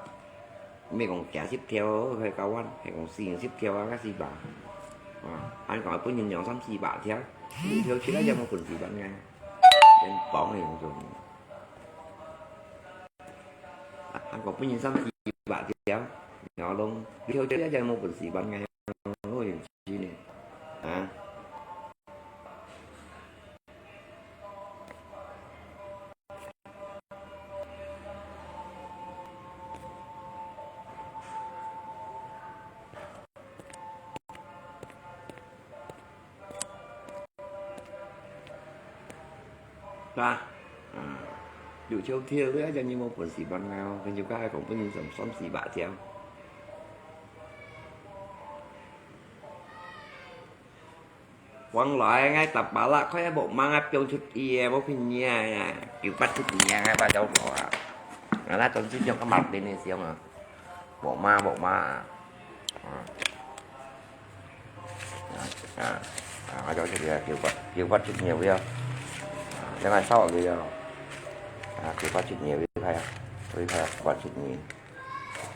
毋係講幾十條，還交換，還講四十條啊，該四百，啊，還講本人兩三四百條，你條出來有無本事辦个？連幫你用做。 啊，還講本人三四百條，然後攏，你條條也無本事辦个，我有錢呢，啊。是吧？啊，有條條个，你無本事辦啊，跟住佢還講本人算，算四百條。往來𠊎十八啦，佢也無mang啊，標出去啊，無便宜啊，九八七二啊，𠊎把走過啊。啊，那總之就个嘛，你你想啊。 木馬，木馬啊。啊，啊，啊，𠊎就這個九八，九八七二位啊。啊，另外少一位啊。啊，九八七二位牌啊，位牌啊，九八七二。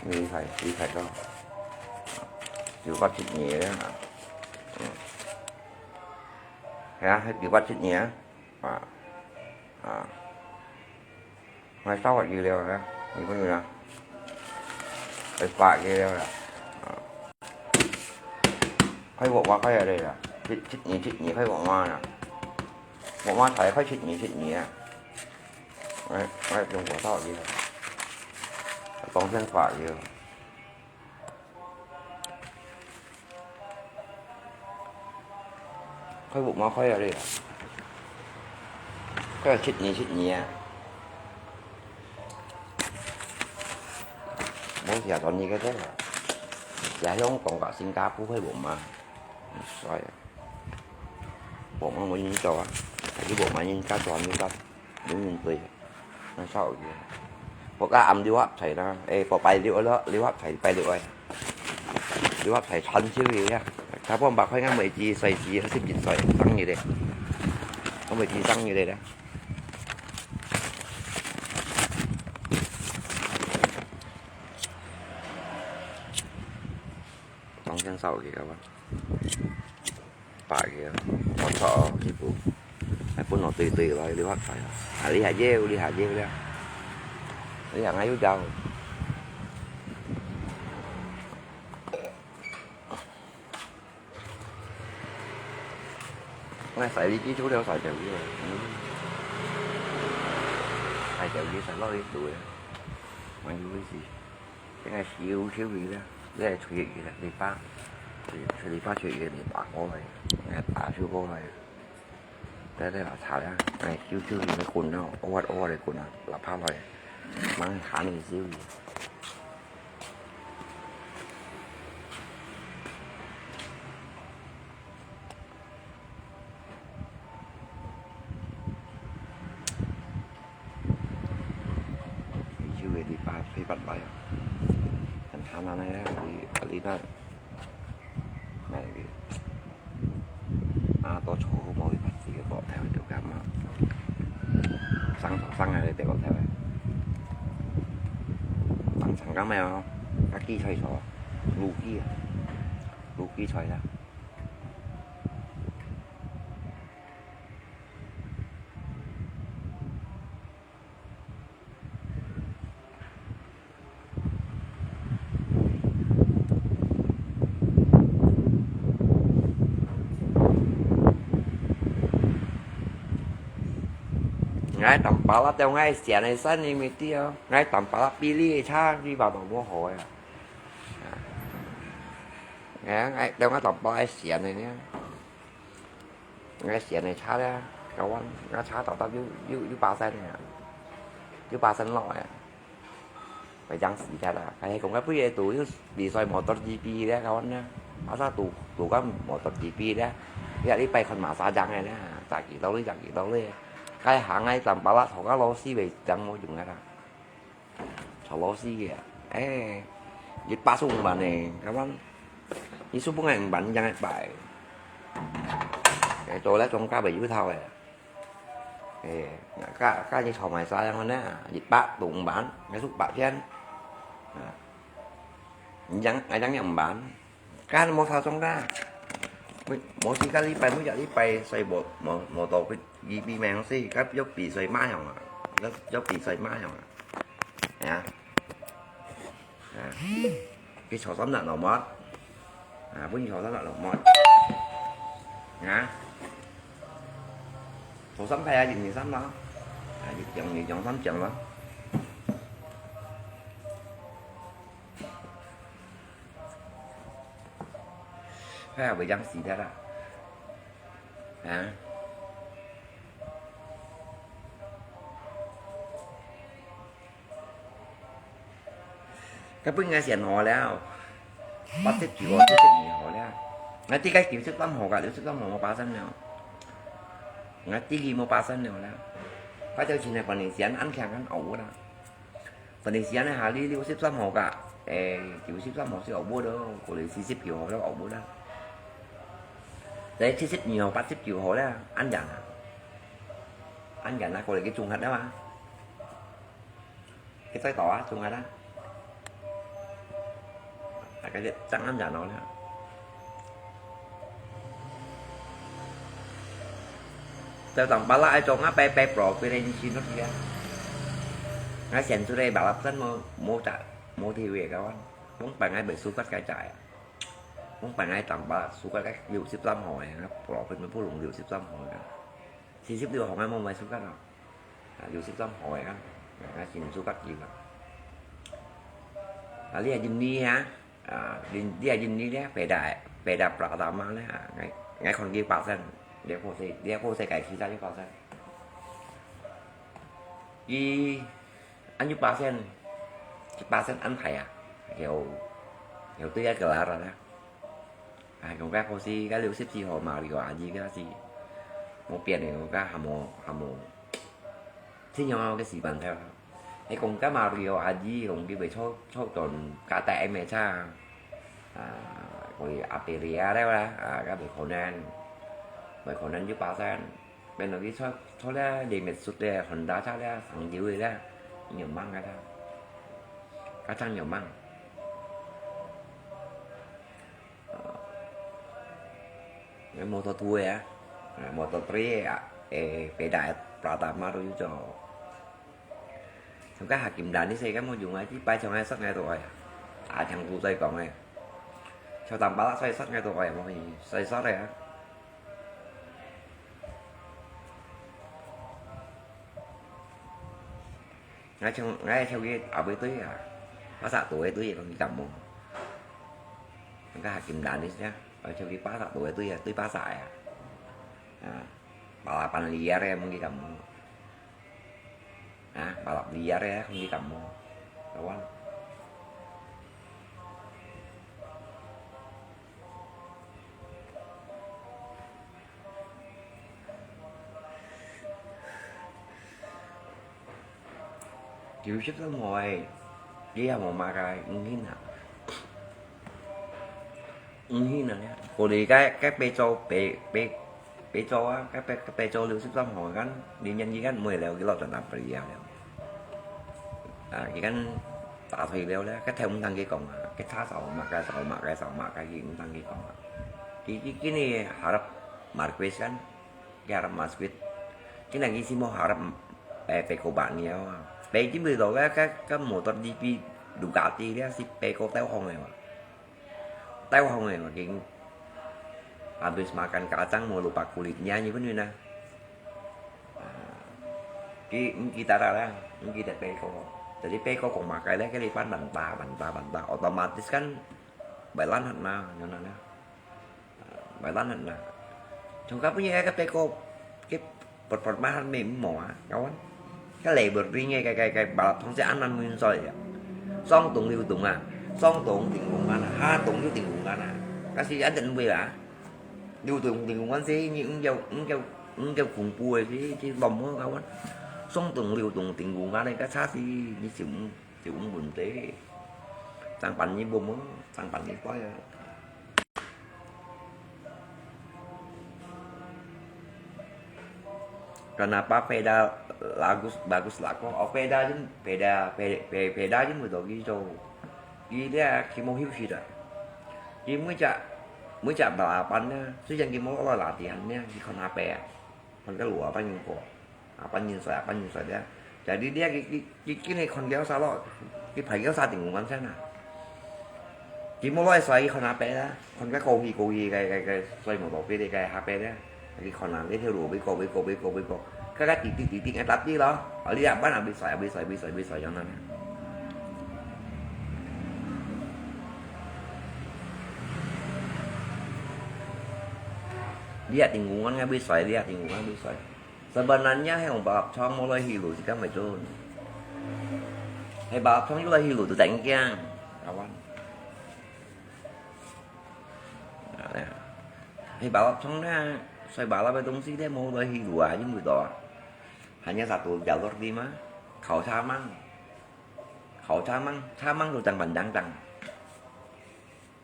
位牌，位牌到。九八七二啊。嗯。係啊，係九八七二啊。啊，啊。 𠊎燒个資料呢，你看啊，一百資料啦。啊，開木馬開下來啦，七，七二七二開木馬啦，木馬才開七二七二啊。𠊎，𠊎用過燒个資料，當天發資料。 開木馬開啊你啊！開七二七二啊！無寫到你个tên啊！也用講个新加坡開木馬，帥啊！木馬無人做啊，還係木馬人家做，人家 永遠對，很少有。我家暗六合彩啦，誒，我拜六咯，六合彩拜六誒。六合彩穿少少呀，他放百塊，𠊎每支細支，十一歲生日咧，我每支生日咧。當真少个个吧。 百个，無錯哦，師傅。還分我對對來，你發財啊！啊，你還要，你還要了，你還愛有要。𠊎洗你機做了洗掉佢啊，嗯。洗掉佢，洗落去煮啊，還有意思。這個燒燒佢啦。這係吹一個禮拜，吹，吹禮拜吹一個禮拜過來，哎，打就過來。對對，好吵呀！哎，就就你滾啊，屙啊屙啊滾啊，哪怕來，忙喊你就。 有个禮拜飛不來啊，很慘啊！那个，你，你那，那个，啊，都坐好無去拍自己个國泰就感覺，上頭上來个國泰，當場感覺哦，較記錯錯，路記啊，路記錯啦。 𠊎當巴拉到𠊎選个山裡面去哦，𠊎當巴拉比你个車，你爸爸無好呀。啊，𠊎，𠊎，到𠊎當巴拉選个呢。 𠊎選个車咧，kawan，𠊎車頭頭有，有，有巴仙个，有巴仙落个，會將死忒啦。係講該不如都有比賽motor G P咧，kawan咧，啊，啥都，都講motor G P咧，你啊，你拜看馬沙將个咧，十幾多哩，十幾多哩，該行个站巴拉，坐个老師會將無用个啦。 坐老師个，哎，一百十五萬呢，kawan，你輸分𠊎五萬，你將一百。哎，做了莊家袂有頭个。哎，該，該你坐買啥樣呢？一百到五萬，𠊎輸八千。啊，你將，𠊎將你五萬。 Kan無差中啦。每，無時間禮拜，每隻禮拜細無，無，無到去預備名先，該要比賽馬樣啊，要，要比賽馬樣啊。係啊。啊。去坐三日落幕。啊，本坐三日落幕。啊。坐三排啊，一二三啦。啊，一張，二張，三張啦。 哎呀，會將死忒啦。啊？該本應該選好了，八十九號、七十二號了。𠊎知該九十三號个，六十三號無巴仙了。𠊎知佢無巴仙了啦。該條線个管理線安強安好啦。 Tadi siang呢，下里六十三號个，誒，九十三號係好無咯，過來四十九號都好無啦。在七十二號、八十九號啦，恁樣啊。恁樣啊，過來去中學了嘛。去再到啊，中學啦。大概就正恁樣咯啦。 Tau tang pala ai chong apa pe pro pire ni sinut ya. Ngai sen sure balap san mo mo ta mo ti we kawan. Mong pa ngai be sukat kai chai. Mong pa ngai tang pala sukat kai liu sip sam hoi ngai pro pin mo pulung liu sip sam hoi ka. Si sip liu hong ngai mong mai sukat no. Liu sip sam hoi ka. Ngai sin sukat liu. Ali ajin ni ha. 啊，恁，你啊，恁呢咧，北大，北大Pratama咧，啊，𠊎，𠊎看佢巴仙，你好勢，你好勢，該其他就巴仙。佢，恁樣巴仙，佢巴仙安排啊，有，有對个啦啦啦。啊，講該好勢，該六十四號Mario阿姨該是，無變个，我該還無，還無，聽講个時間條。 你講該Mario阿姨，講佢會坐，坐轉加大M車啊，啊，佢阿伯咧啦，啊，該袂可能，袂可能就巴仙，變到佢坐，坐咧，你咪出咧，Honda車咧，上流个咧，你有忙个啦，該正有忙。 Motor dua ya, motor three ya, eh, beda Pratama tu juga. Sampai Hakim Dani saya kan mau jumpa di pai chong esok ngai tu ya. Ajang tu saya kong ya. Chong tampal saya esok ngai tu ya, mau saya esok ya. Ngai chong, ngai chong ki abu tu ya. Masa tu itu ya kong kita mau. 該下金蘭个，而且佢巴薩都會對啊，對巴薩啊。啊，balapan liar ya，mungkin kamu。啊，balap liar ya，mungkin kamu。Kawan。 九十三歲，你也無麼个，毋信啊？毋信啊！過去該，該八組，八，八，八組啊，該八，八組六十三歲，kan，年年佢kan毋會了，佢老轉到不了了。啊，佢kan打退了咧，該頭毋通佢講啊，該叉燒麼个，燒麼个，燒麼个，佢毋通佢講啊。佢，佢，佢呢，harap Marquez kan， 佢harap Marquez。佢那个是無harap，eh，Pecco Bagnaia啊。Pecco Bagnaia，該，該，該motor G P Ducati咧，係Pecco兜風个嘛。兜風个嘛，佢habis makan kacang，無lupa kulitnya，你分佢呢？啊，佢毋記得啦，毋記得Pecco。Jadi Pecco講麼个咧，佢一般bantah，bantah，bantah，otomatis kan，bailan hat na，nyo na。 Bailan hat na。Chungka punya cái Pecco，cái performa hat mê mò á, kawan. Cái level ring cái, cái, cái, cái balap thong sẽ ăn ăn nguyên soi ya. Song tùng liu tùng à, song tùng tỉnh vùng ăn à, ha tùng liu tỉnh vùng ăn à. Cái gì ăn tận về à. Liu tùng tỉnh vùng ăn sẽ như ứng kêu, ứng kêu, ứng kêu khủng bố ấy chứ, chứ bom mơ kawan. Song tùng liu tùng tỉnh vùng ăn này, cái xa thì như chịu, chịu ứng buồn thế. Sang bản như bom mơ, sang bản như toi à. Kenapa peda bagus, bagus laku? Oh, peda jen, peda, pe-, pe-, peda jen betul gitu. Jadi dia kimo hiu sih dah. Jadi mui cak, mui cak balapan nya, tu yang kimo lo latihan nya, di kon apa ya? Kon keluar apa nyuko? Apa nyunsoi, apa nyunsoi dia. Jadi dia ki, ki, ki, kini kon kêu sa lo, ki phải kêu sa tỉnh vùng ăn sen à. Ki mô lôi soi kon apa ya? Kon cái cầu hi, cầu hi cái, cái, cái soi mô tô pê đi cái hapê ya. Ki kon ăn đi theo lùa bê cô, bê cô, bê cô, bê cô. Cái, cái tí, tí, tí, tí, ngay tắt đi lo. Ở đi ăn bán à, bê soi, bê soi, bê soi, bê soi cho nó nè. Đi ăn tỉnh vùng ăn ngay bê soi, đi ăn tỉnh vùng ăn bê soi. Sebenarnya, hai wong balap chong mô lôi hi lu, si kan mai chun. Hai balap chong yu lôi hi lu tu teng kiang. Kawan. Hai balap chong na, soi balap cái tông si dia mô lôi hi lu à, nhưng mà đó. Hanya satu jalur đi mà. Khẩu xa măng. Khẩu xa măng, xa măng tu teng bàn dang teng.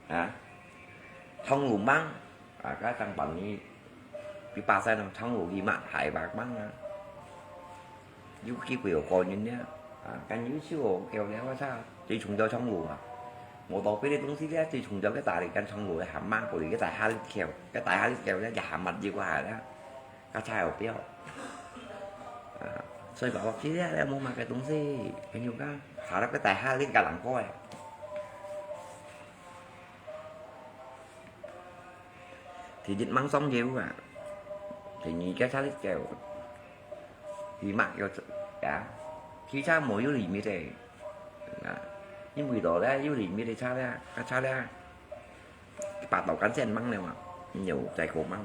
Hả? Thông lù măng. À, cái thằng bạn ấy, cái ba sai thằng thông lù gì mà hại bạc măng à. Yu kí quỷ ở coi nhìn nhá. À, cái yu siêu ở kêu đéo có sao. Chỉ chúng cho thông lù à. Một tổ cái đấy cũng xí đấy, chỉ chúng cho cái tài cái thông lù là hàm măng của cái tài hai lít kèo. Cái tài hai lít kèo đấy, chả hàm mặt gì của hại đó. Ka chai au piau. À, soi bảo bọc chi tiết đấy, mua mà cái tông si, cái nhu ka, khá là cái tài hai lít cả lăng coi. Thì dịch măng sông dễ à. Thì nhị cái xa lít kèo. Thì mắc kèo, ya. Khi xa mùa yu limit đấy. À, nhưng vì đó đấy, yu limit đấy xa đấy, ka xa đấy. Ba tàu cán sen măng nè mà, nhiều chạy cổ măng.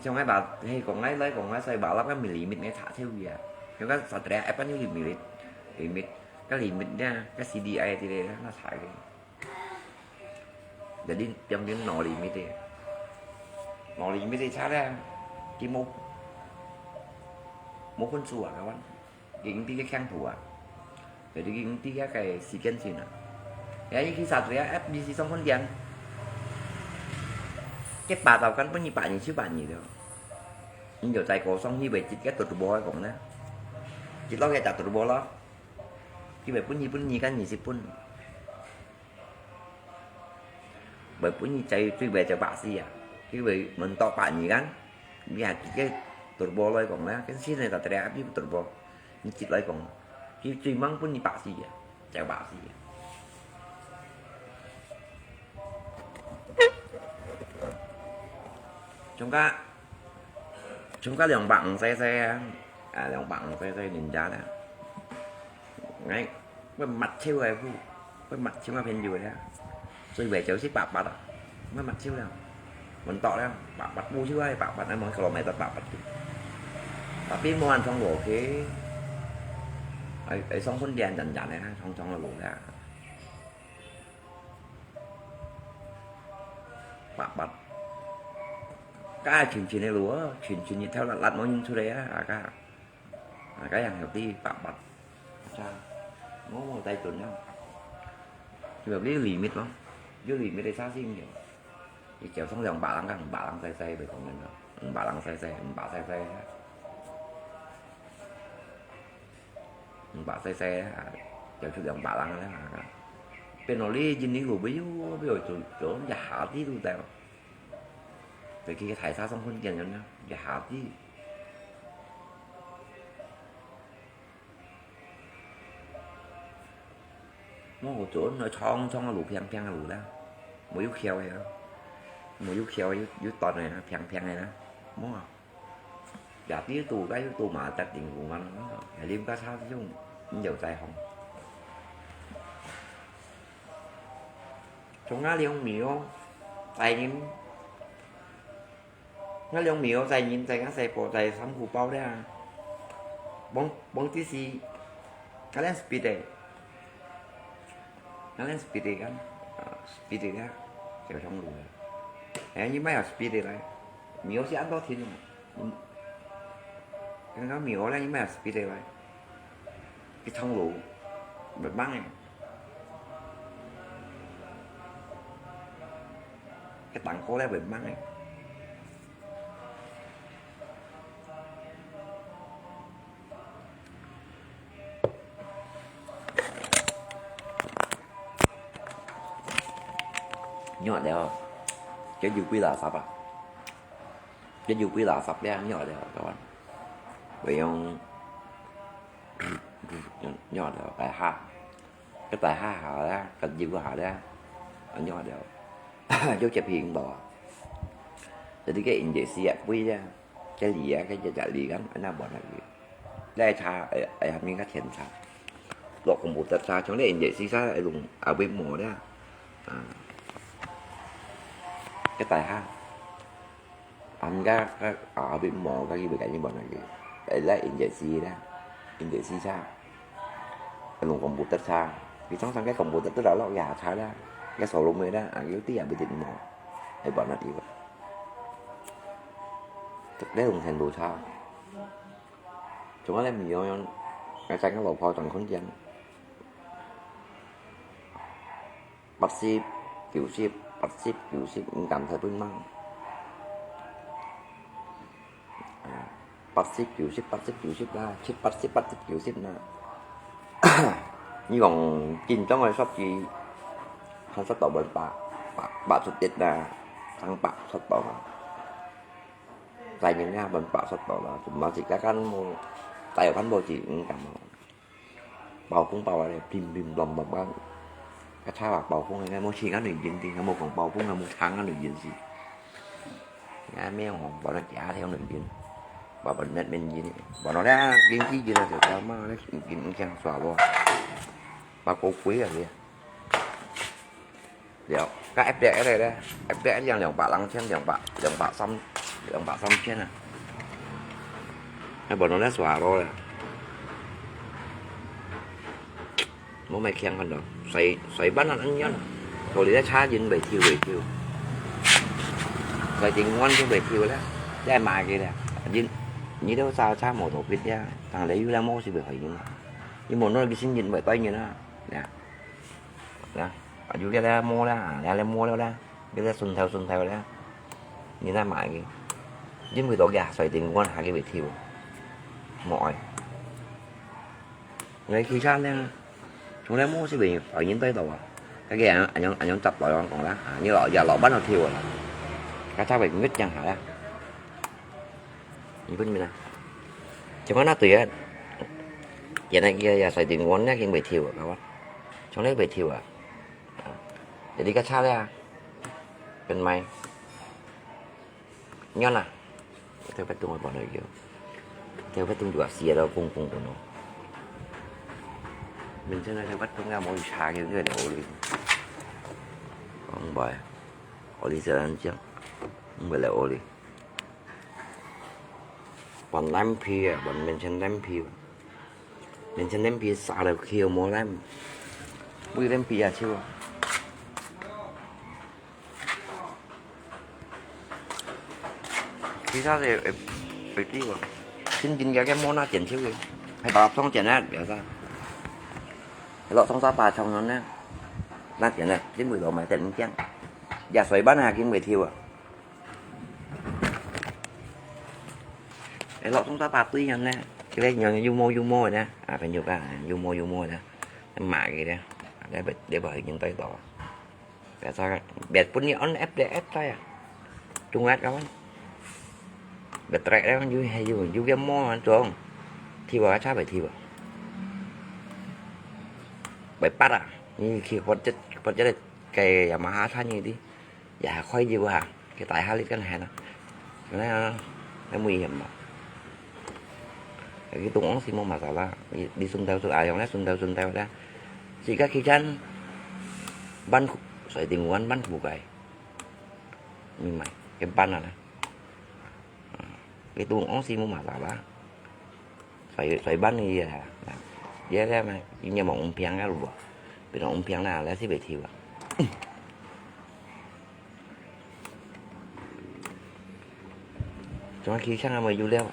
Trong cái bà, hay còn ngay lấy, còn ngay xoay bà lắp cái mình limit ngay thả theo gì à. Trong cái sao trẻ ép bắn những limit, limit, cái limit nha, cái C D I thì đây nó thải đi. Jadi, trong những nọ limit đi. Nọ limit đi xa ra, chỉ một, một con sủa các bạn. Cái công ty cái khang thủ à. Jadi cái công ty cái, cái si kiên si nè. Ya, cái sao tụi F B C song phân điện. Cái ba tàu cán bắn như ba như chứ ba như đó. Nhưng giờ chạy cổ sông như vậy, chỉ cái turbo ấy cũng nè. Chỉ lo cái chạy turbo lo. Chỉ vậy bắn như, bắn như cái như si bắn. Bởi bún như cháy truy về cho bác sĩ à. Cái về mình tọ bác nhỉ gắn. Vì hạt cái turbo lôi còn là cái xin này ta trea áp turbo. Như chít lôi còn. Cái truy măng bún như bác sĩ à. Cháu bác sĩ à. Chúng ta, chúng ta 两百五 xe xe à. À, 两百五 xe xe nhìn giá đó. Ngay, với mặt chiếu ai phu. Với mặt chiếu ai phiên dù đó. 所以會就係八八啊，乜乜就了，穩到了，八八步就係八八，那麼kilometer八八就。Tapi無恁長路去，哎，哎，上分店人人的，長長的路啦。八八。該全全的路啊，全全一條辣辣無人出來啊，啊，該。啊，該樣有啲八八。Sa, mo, mo, tay tun lang. Di ba, di limit mo. Di limit ay sa sing yun. Di chèo song 兩百零，兩百零細細，袂講人咯。兩百零細細，兩百細細。兩百細細啊，chèo出兩百零啦。變到你今年路不要，不要做，做一下子都得。就去大沙上混见人啦，一下子。 無做，那長長个路，平平个路啦，無有橋个啊，無有橋，有，有段个啦，平平个啦，無啊。也有堵，該有堵嘛，特定路嘛，係你毋敢差這種，你就在行。從那兩米哦，大人 Nga liang mio在人在nga細胞在三湖包的啊。Bông, bông tí si, nga liang speed eh. Nga liang speed eh kan. Ah, speed eh ya. Chèo thông lu ya. Eh, ni mai speed eh lai. Mio si ăn to thin. Kan nga mio lai ni mai speed eh lai. Cái thông lu. Bật băng eh. Cái tảng cô lai bật băng eh. Nhọ đéo, chết dụ quỷ là sập à? Chết dụ quỷ là sập đéo, nhọ đéo, các bạn. Bởi vì nhọ đéo, cái ha. Cái tài ha hả đó, cái dụ hả đó. Nhọ đéo. Dấu chép hiện đó. Jadi cái in dễ xí à, quỷ đó. Cái lý á, cái chả lý gắn, anh nào bọn này. Đây cha, ai, ai hàm mình cái thiện cha. Lọ cũng bụt tật cha, trong đây in dễ xí cha, ai lùng, à, với mỏ đó. À. Cái tài ha. Hàm cái, cái, à, với mỏ, cái gì với cái gì bọn này. Ai lại in dễ xí đó. In dễ xí cha. Ai lùng cũng bụt tật cha. Vì trong sang cái cũng bụt tật tức là lọ gà cha đó. Cái sổ lùng mê đó, à, cái tí à, với điện mỏ. Ai bọn này đi vậy. Thực tế hùng thành đồ sao? Chúng nó lên mình vô, ngay tại cái lỗ phao tầng không gian. Bắt ship, kiểu ship, bắt ship, kiểu ship, cũng cảm thấy bưng măng. À, bắt ship, kiểu ship, bắt ship, kiểu ship là, ship, bắt ship, bắt ship, kiểu ship là. Như còn kinh trong cái shop gì, không shop tàu bận bạ, bạ, bạ sụt chết là, thằng bạ shop tàu. Tại những nhà bận bạ shop tàu là, chúng nó chỉ các cán mô, tại ở cán bộ chỉ cũng cảm ơn. Bao phung bao là bim bim lom lom kan. Kah cha bak bao phung ngai mo ching kan nui yin ti, ngai mo kong bao phung ngai mo chang kan nui yin si. Ngai meo hong bao na kia theo nui yin. Bao bao net men yin. Bao no da yin ti yin na teo tao ma na yin yin kiang sua bo. Bao ko kui a lia. 了，該F D S个咧，F D S樣兩百零千，兩百，兩百三，兩百三千啊。還無人咧刷咯咧。無買強看到，水，水半啊，恁樣，所以咧差人袂抽，袂抽。水電源就袂抽咧，再買个咧，人，你都差，差無多筆咧，但係有咧，無是袂回應啊。你無弄个新人袂對人啊，呀。 Nah, aju dia dah mo dah, dah dah mo dah, dia dah sun thau sun thau dah. Ni dah mai ki. Jin bui tok ya, soi ting kuan ha ki bui thiu. Mo oi. Ngai khi chan leng. Chung leng mo si bui, oi yin toi to wa. Ka ki an, an yong, an yong chap to yong kong dah. Ah, ni lo, ya lo ban lo thiu la. Ka cha bui ngut yang ha dah. Ni pun mi dah. Chung na tui ya. Ya na ki ya soi ting kuan ya king bui thiu, ka wa. Chung leng bui thiu ah. Jadi ka cha le a. Pen mai. Nyo na. Theo bắt tung bao nhiêu kiểu. Theo bắt tung dua sia đó kung kung kung nó. Mình sẽ nói theo bắt tung ra mỗi xa kiểu người này ổ đi. Bai, oli sa anjang, bai le oli. Wan lampi ya, wan menchen lampi. Menchen lampi sa le kio mo lam. Bui lampi ya chiu. Khi sa se, e, e, ti wa. Sin jin ya ke mo na jen chiu. Hai ba song jen na, biasa. Hai lo song sa ba song na. Na jen na, jin bui lo mai ten jang. Ya soi ban na, jin bui ti wa. Ê, lok sung ta pha tui yon nè. Kì lê yon yu mô yu mô nè. À, phải nhục à, yu mô yu mô nè. Mạ kì nè. Để, để bảo hình tay to. Để sao, để phun ni on ép để ép tay à. Trung ép kawan. Để trek đấy, yu hay yu, yu cái mô anh trông. Thiu à, cha phải thiu à. Phải bắt à. Như khi bắt chết, bắt chết cái Yamaha cha như đi. Dạ, khỏi gì quá hả? Cái tại hai lít cái này nè. Cái này, nó nguy hiểm mà. Cái tung ống xí mô mà sao là đi, đi xuống tàu, xuống ai, dòng nè, xuống tàu, xuống tàu đó. Xí cái khi chắn bắn khu-, xoay tình huống bắn khu cái. Mì mày, cái bắn này nè. Cái tung ống xí mô mà sao là. Xoay, xoay bắn đi à. Dễ lắm mà, nhưng mà ống phiang á, lùa. Bên ống phiang là, là xí bể thiu à. Chúng khi sang mà yu leo,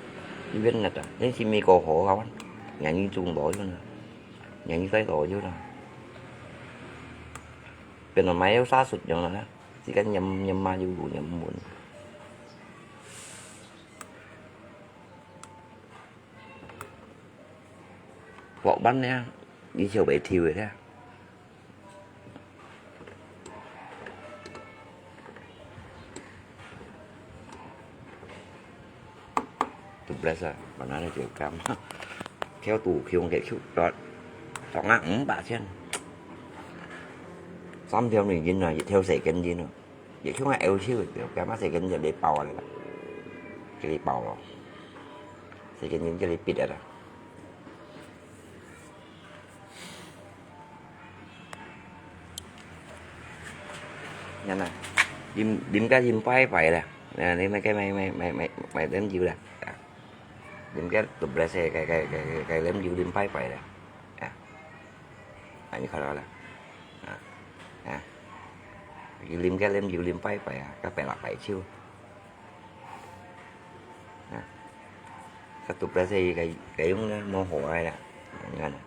yu bên nè ta, nên xin mi có hổ kawan, nhà như chung đó yu nè, nhà như tay đó yu nè, bên nó máy yu xa sụt nhau nè, chỉ cần nhắm, nhắm mà yu đủ nhắm muốn. Vọt bắn nè, đi chiều bể thiu rồi thế. Tuples à, bạn nói là kiểu cam. Theo tủ khiêu nghệ khiêu trọt. Tổng ngã ống bả chen. Xóm theo mình dính rồi, theo sẻ kén dính rồi. Vậy khiêu ngại eo chiêu, kiểu cam á sẻ kén dính để bầu rồi. Cái đi bầu rồi. Sẻ kén dính cái đi bịt rồi. Nè nè. Lim, lim cái lim pai pai là. Nè, lim cái mày, mày, mày, mày, mày đến dữ là. À. Lim cái tụp lái xe, cái, cái, cái, cái lim dữ lim pai pai là. À. À, như khó là. À. À. Lim cái lim dữ lim pai pai à. Cái pai là pai chiêu. À. Cái tụp lái xe cái, cái giống nó mô hồ ai là. Như thế này.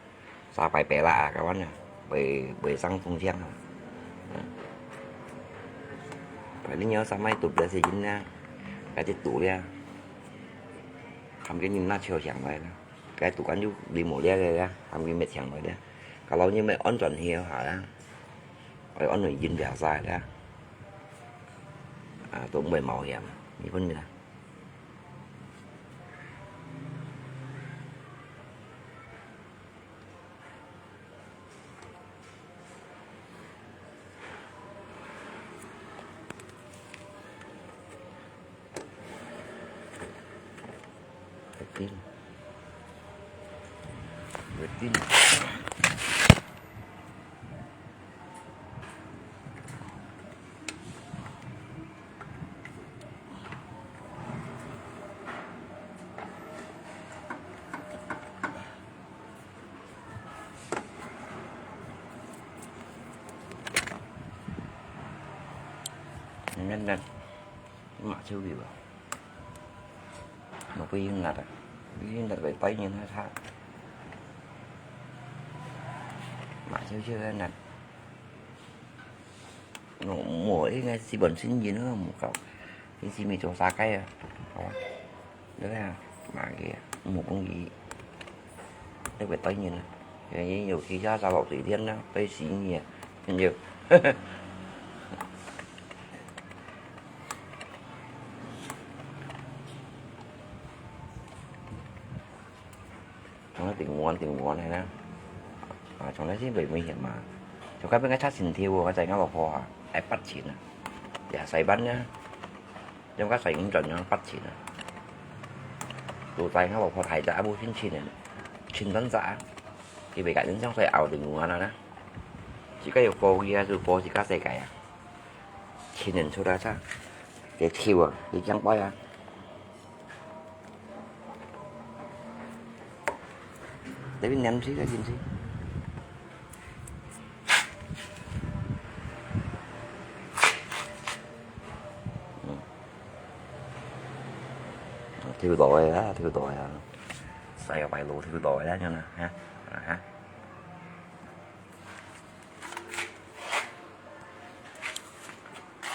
Sa pai pê la à, kawan à. Pai, pai sang phung chiang à. Pai li nyo sa mai tụp lái xe dính na. Cái chết tụ lia. Hàm cái nhìn na chiều chiang vậy đó. Cái tụ cán yu đi mổ lia cái đó. Hàm cái mệt chiang vậy đó. Kalau như mày ổn chuẩn thì hả đó. Ôi, ổn rồi dính về sai đó. À, tụi mày mạo hiểm. Như con mày đó. Tin. Tin. Ngăn ngăn. Mạ siêu view à. Nó có yên ngặt à. Yên ngặt vậy tay nhìn hơi thả. Mạ siêu siêu ngặt. Nó mua ít ngay xí bẩn xin gì nữa mua cậu. Xin xí mì tô xa cái à. Không. Đó là mà kia mua cũng gì. Nó phải tay nhìn à. Cái nhiều khi giá sao bảo tùy thiên đó. Tay xí nhỉ. Nhiều. Trong đó tỉnh nguồn, tỉnh nguồn này nè. À, trong đó chứ bởi nguy hiểm mà. Trong các bên cái thắt xin thiêu, cái chạy ngáo vào kho hả? Ai bắt chín à? Dạ, xoay bắn nhá. Trong các xoay cũng tròn nhau, bắt chín à? Tụ chạy ngáo vào kho thải dã bố xin chín à? Chín tấn dã. Thì bị cả những trong xoay ảo tỉnh nguồn nào nè. Chỉ có yêu cầu kia, dù có chỉ có xe cải à? 情人出來噻，佢跳啊，佢驚怪啊。這邊黏水个進去。嗯。跳到个啊，跳到个啊。細个擺路跳到个啊，樣啊，哈，啊哈。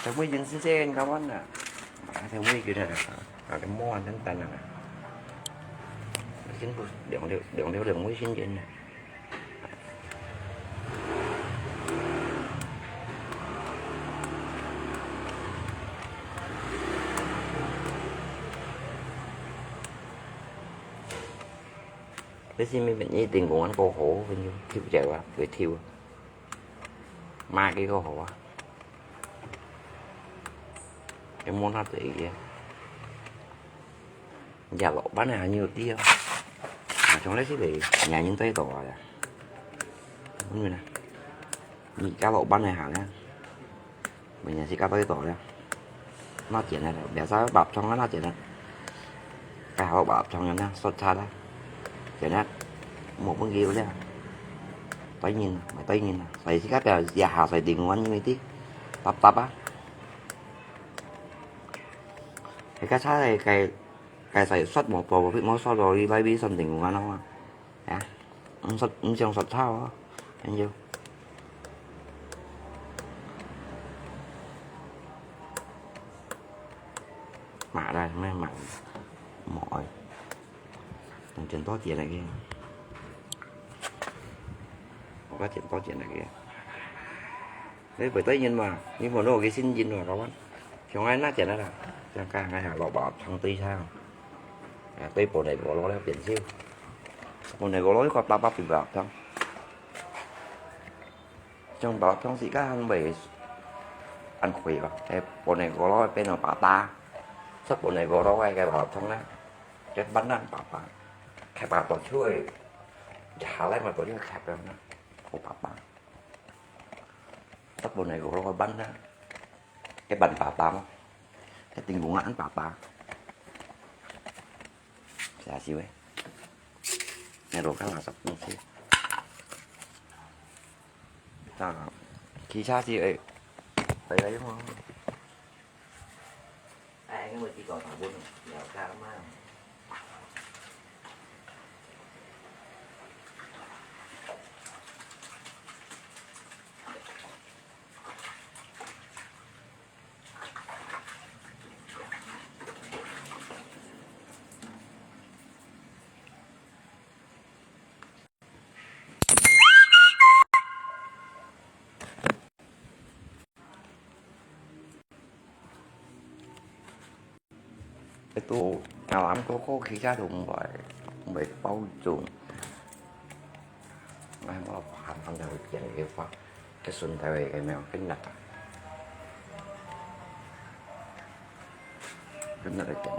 Thèo muối dính xín xín kawan à. Má thèo muối kìa nè. Nó cái món ăn tăn tăn nè. Dính bù-, lióng lióng, lióng lióng lióng muối dính dính nè. Thế thì mình, mình đi tìm công an cô hổ, mình thiêu chạy qua, người thiêu. Má cái cô hổ á. Cái món nó tệ kìa. Giờ lọ bánh này hình như tiêu. Mà trong lấy xí để nhà nhân tới tỏ rồi. Đúng rồi nè. Mình cá lọ bánh này hả nè. Mình nhà xí cá tới tỏ nè. Nó chuyển này, bé sao bạp trong nó chuyển này. Cái hảo bạp trong nó sốt chát á. Chuyển này. Một bưng kia nè. Tới nhìn, mày tới nhìn. Xài xí cá bèo, giờ hả xài đỉnh ngon như mày tí. Tắp tắp á. Cái cá sấu này, cái, cái xài sốt một bầu, một sốt rồi đi lấy bí sân đỉnh ngon lắm á. Hả? Không sốt, không chịu sốt sao á. Anh yêu. Mặn đây, mày mặn. Mỏi. Thằng Trần to chuyện này kìa. Có chuyện to chuyện này kìa. Đấy, bởi tất nhiên mà, nhưng mà nó cái xin dính mà các bạn. Chúng ai nát chén đó là, chẳng cả ngày hàng lọ bảo thằng tây sao. À, tây bộ này của nó là biển siêu. Bộ này của nó có ba bắp thì bảo thằng. Trong bảo thằng sĩ các hàng bảy ăn khuya vào. Cái bộ này của nó bên nó bảo ta. Sắp bộ này của nó cái bảo thằng đó. Cái bánh ăn bảo ta. Cái bảo tôiជួយ. Chả lấy mà tôiជួយkhép ra nó. Của bảo ta. Tắp bộ này của nó bánh đó. Cái bánh bảo ta mà. Cái tình huống ăn bảo ta. Dạ xíu ấy. Này rồi các là sắp xíu. Ta khi xa xíu ấy. Đấy đấy đúng không? Ai, cái mà chỉ có thằng Quân, giờ ra lắm á. Itu alam koko kita tu mbai, mbai pau chung. Ai, mau paham kan dari pian ke fa, kesun dari ke meo kenak. Kenak dari pian.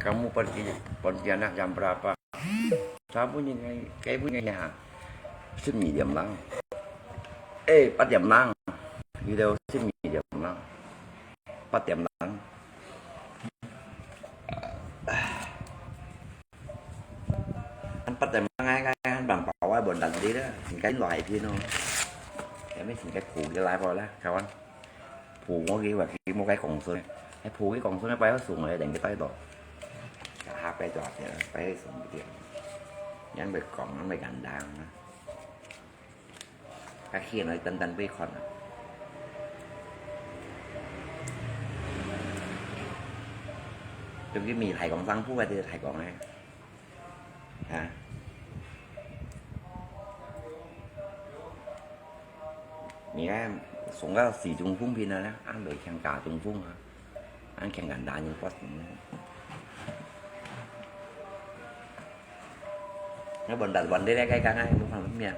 Kamu pergi Pontianak jam berapa? Saya punya, kayak punya ya. 十二點零。誒，八點零。佢兜十二點零。八點零。 Ăn bắt tay mang ngay ngay ăn bằng bảo ai bọn đàn đi đó, mình cái loại kia nó. Em biết mình cái phủ cái lai bao lá, sao anh? Phủ có cái và cái một cái cổng sơn này. Cái phủ cái cổng sơn này bay nó xuống rồi đánh cái tay đó. Cả hai bay dọa thì bay nó xuống cái tiệm. Nhắn về cổng nó mày gắn đàng. Cái kia nói tân tân với con à. Trong cái mì Thái Quảng Giang Phú Quốc thì Thái Quảng này. Hả? Mì cái sống cái xì Trung Phong pin này, ăn được khen cả Trung Phong hả? Ăn khen cả đá như quát. Nó bần đặt bần đây đây cái cái này, nó phẳng miệng.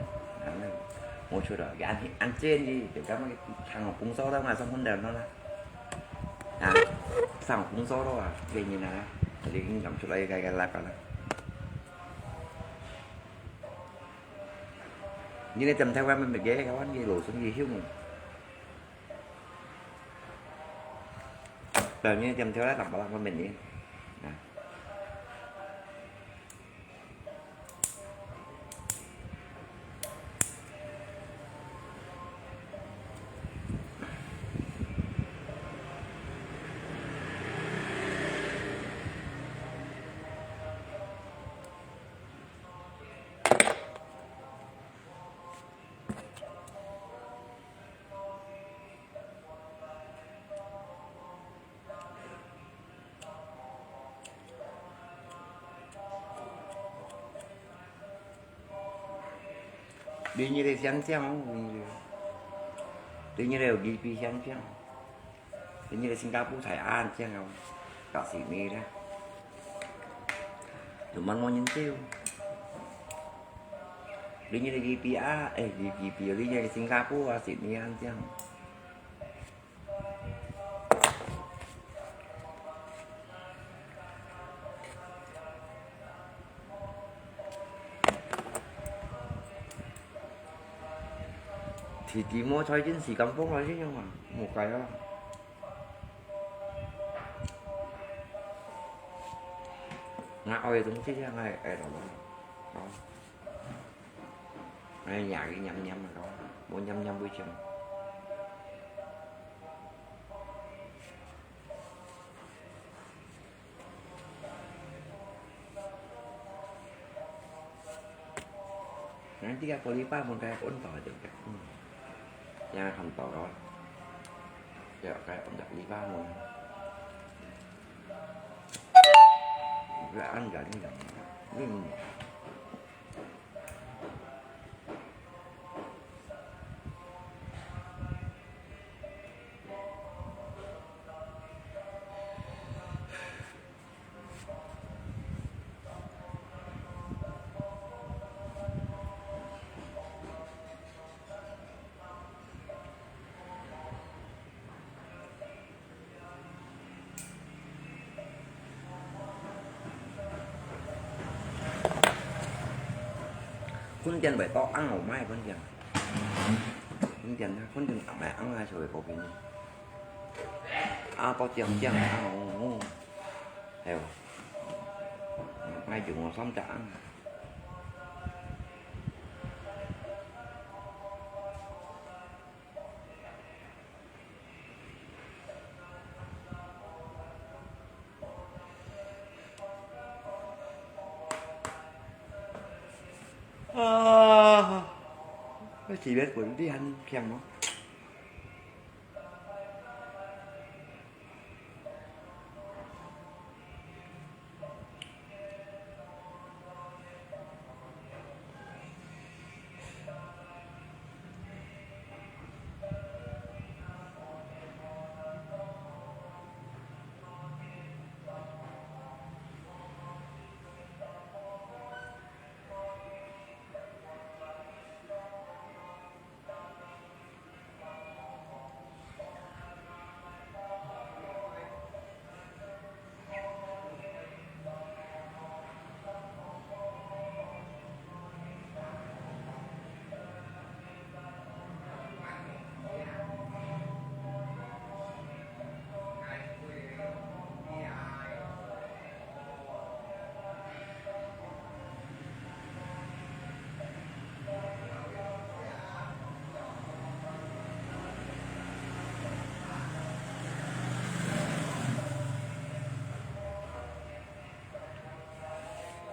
Mua chuột rồi, cái ăn, ăn trên đi, để cho nó thằng nó cũng sau đó mà xong con đèn nó là. Hả? 上紅燒肉啊，這人啊，這人講出來該該來吧啦。你來點台灣乜乜个，台灣个老師个香。對，你點台灣人，人乜乜个。啊。 你日个香香哦，你日个，你日个有幾比香香，你日个新加坡菜啊，香哦，搞死你啦！有蛮多人笑。你日个幾比啊，哎，幾幾比，你日个新加坡啊，死你啊，香。 弟弟無財經時間幫我先用啊，無計啊。𠊎愛个東西啊，𠊎愛落去。好。 哎呀，佢黏黏个咯，無黏黏會像。Nanti ako lipa mun kaya unta aja. Hmm. Yang hantar. Ya, kaya unta lipa mun. Kaya ang galing lang. Hmm. 飯店會包紅毛賣飯店。飯店，飯店賣紅毛就會高興。啊，包靚靚个紅毛，係無？買兩個三隻紅。 啊，這是要滾，你還強嗎？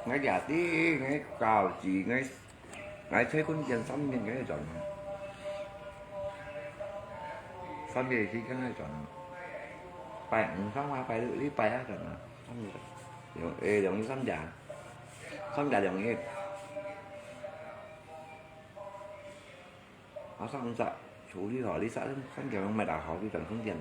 𠊎也知，𠊎教書，𠊎，𠊎在飯店三年，𠊎賺，三年時間𠊎賺，拜五上啊，拜六禮拜啊賺啊，三年，兩，誒，兩日三隻，三隻兩日。 啊，三隻處理好，你三，三隻人買大好，你賺空間。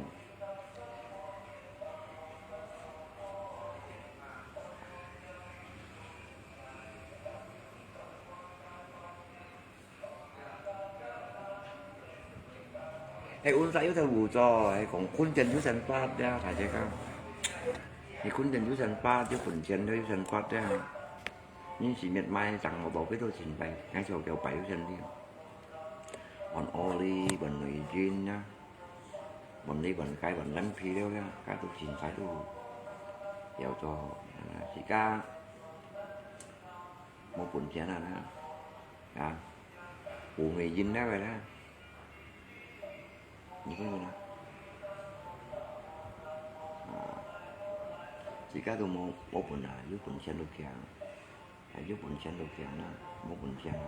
係，阮儕有得互助，係講空間有成大家，大家講。你肯定有錢花，有本錢就有錢花个。你是滅賣，上好多幾多錢擺，還少少擺有錢个。換oli，換內衣啊，換呢換該換冷皮了呀，該都錢財都要做，啊，自家無本錢啊，啊，無內衣了个啦。 你看看啦。啊，自家都無，無本啊，有本錢都強，啊，有本錢都強啦，無本錢啦。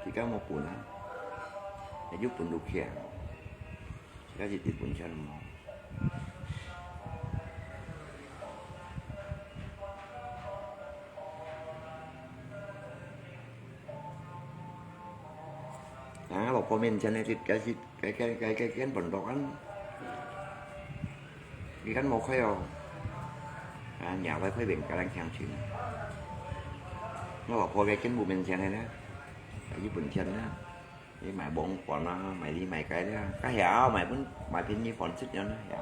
自家無本啊，有本都強，自家一滴本錢都無。 啊，老婆面前呢，該，該，該，該，該，該，本多安，你看無開哦。啊，你愛開變个人強群。我老婆个跟我面前的呢，有本錢呢。 你買網管啊，買這買該个，該曉買本，買便宜款式樣呢，曉。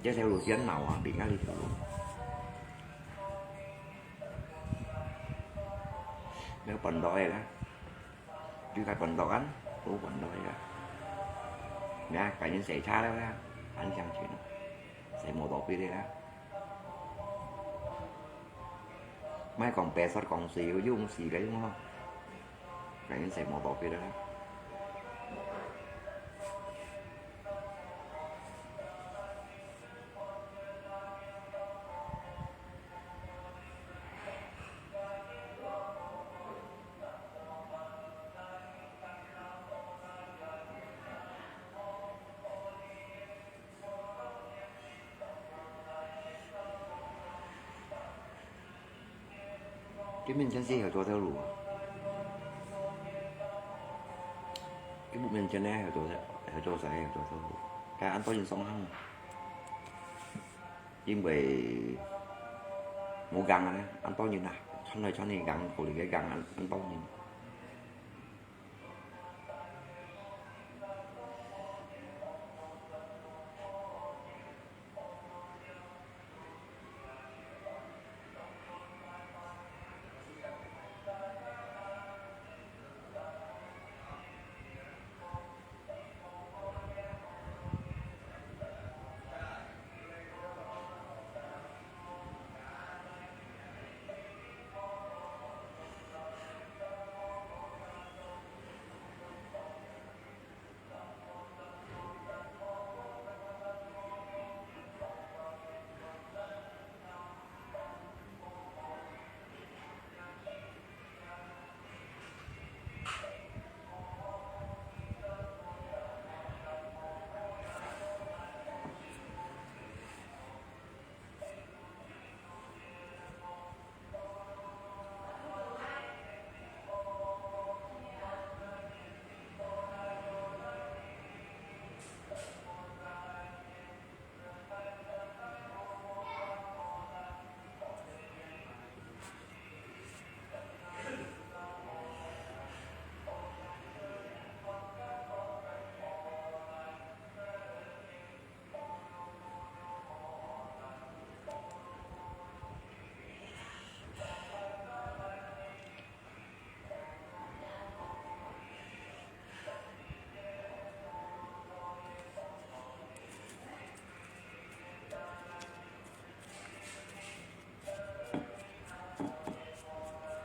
這條路先老啊，比較離譜。那個本多的啦，就該本多啊，有本多的啦。你看，趕緊洗車了啦，安詳去了，洗摩托車的啦。 莫講白煞講水，用死个用吼，趕緊洗摩托車啦。 這面前係好多條路啊。這面前呢，好多條，好多條，好多條路。該恁多人上行，因為無工啊呢，恁多人啊，穿來穿去工，過來个工，恁，恁多人。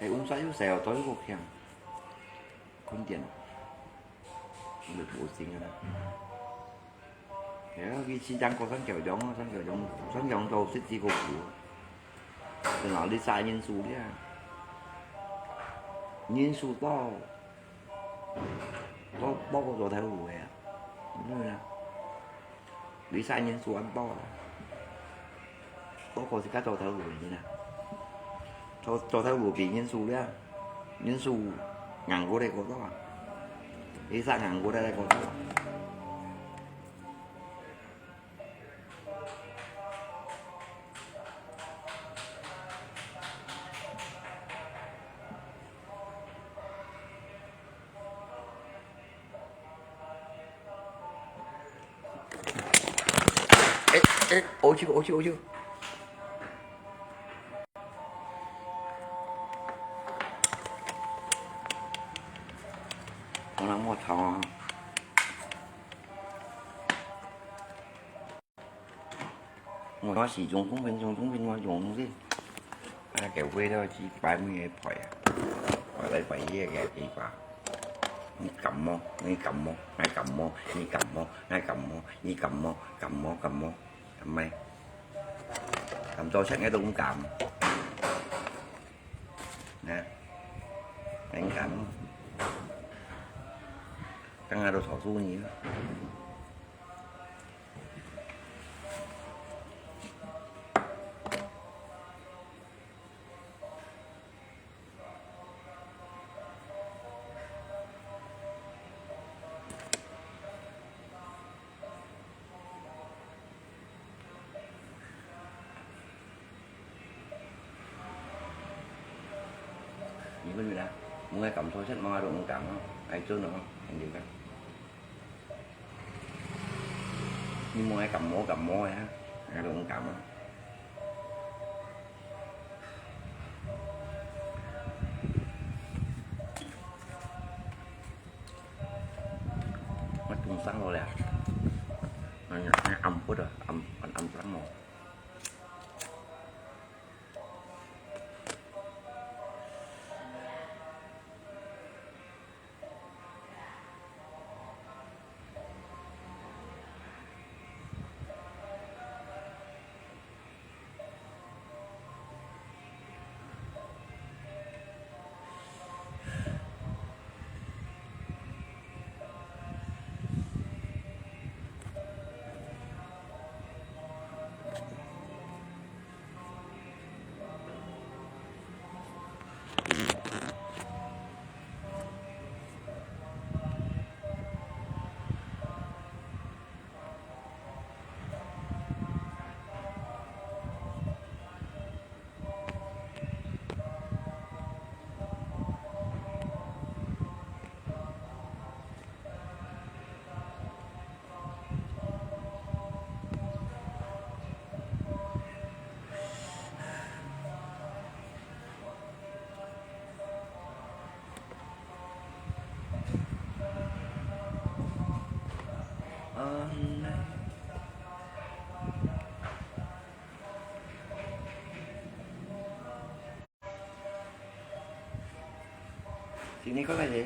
哎，溫莎有細个，都有个強，困點，有無行啊？哎呀，佢市場過三角洋啊，三角洋，三角洋都十幾个股，然後你啥因素咧？因素到 都，都過做頭路个啊，因為呢，你啥因素恁多啊，都過自家做頭路个人啊，做，做頭路比因素了，因素硬過來過多啊，你啥硬過來過多啊。好笑，好笑，好笑。好啦，莫吵啊。我是用公平，用公平，我用的。那个味道是白米的派啊，我来摆这个地方。你感冒，你感冒，你感冒，你感冒，你感冒，你感冒，感冒，感冒。 係咪？咁多食，𠊎都毋敢。啊，恁敢？等下都坐住你了。 你問佢啦，無愛感受一下，無愛都毋敢哦，愛做哦，很有感。你無愛感冒感冒呀，愛都毋敢哦。 我凍傷了咧。哎呀，哎，暗晡啊，暗，暗，暗傷哦。 Sini kau aja.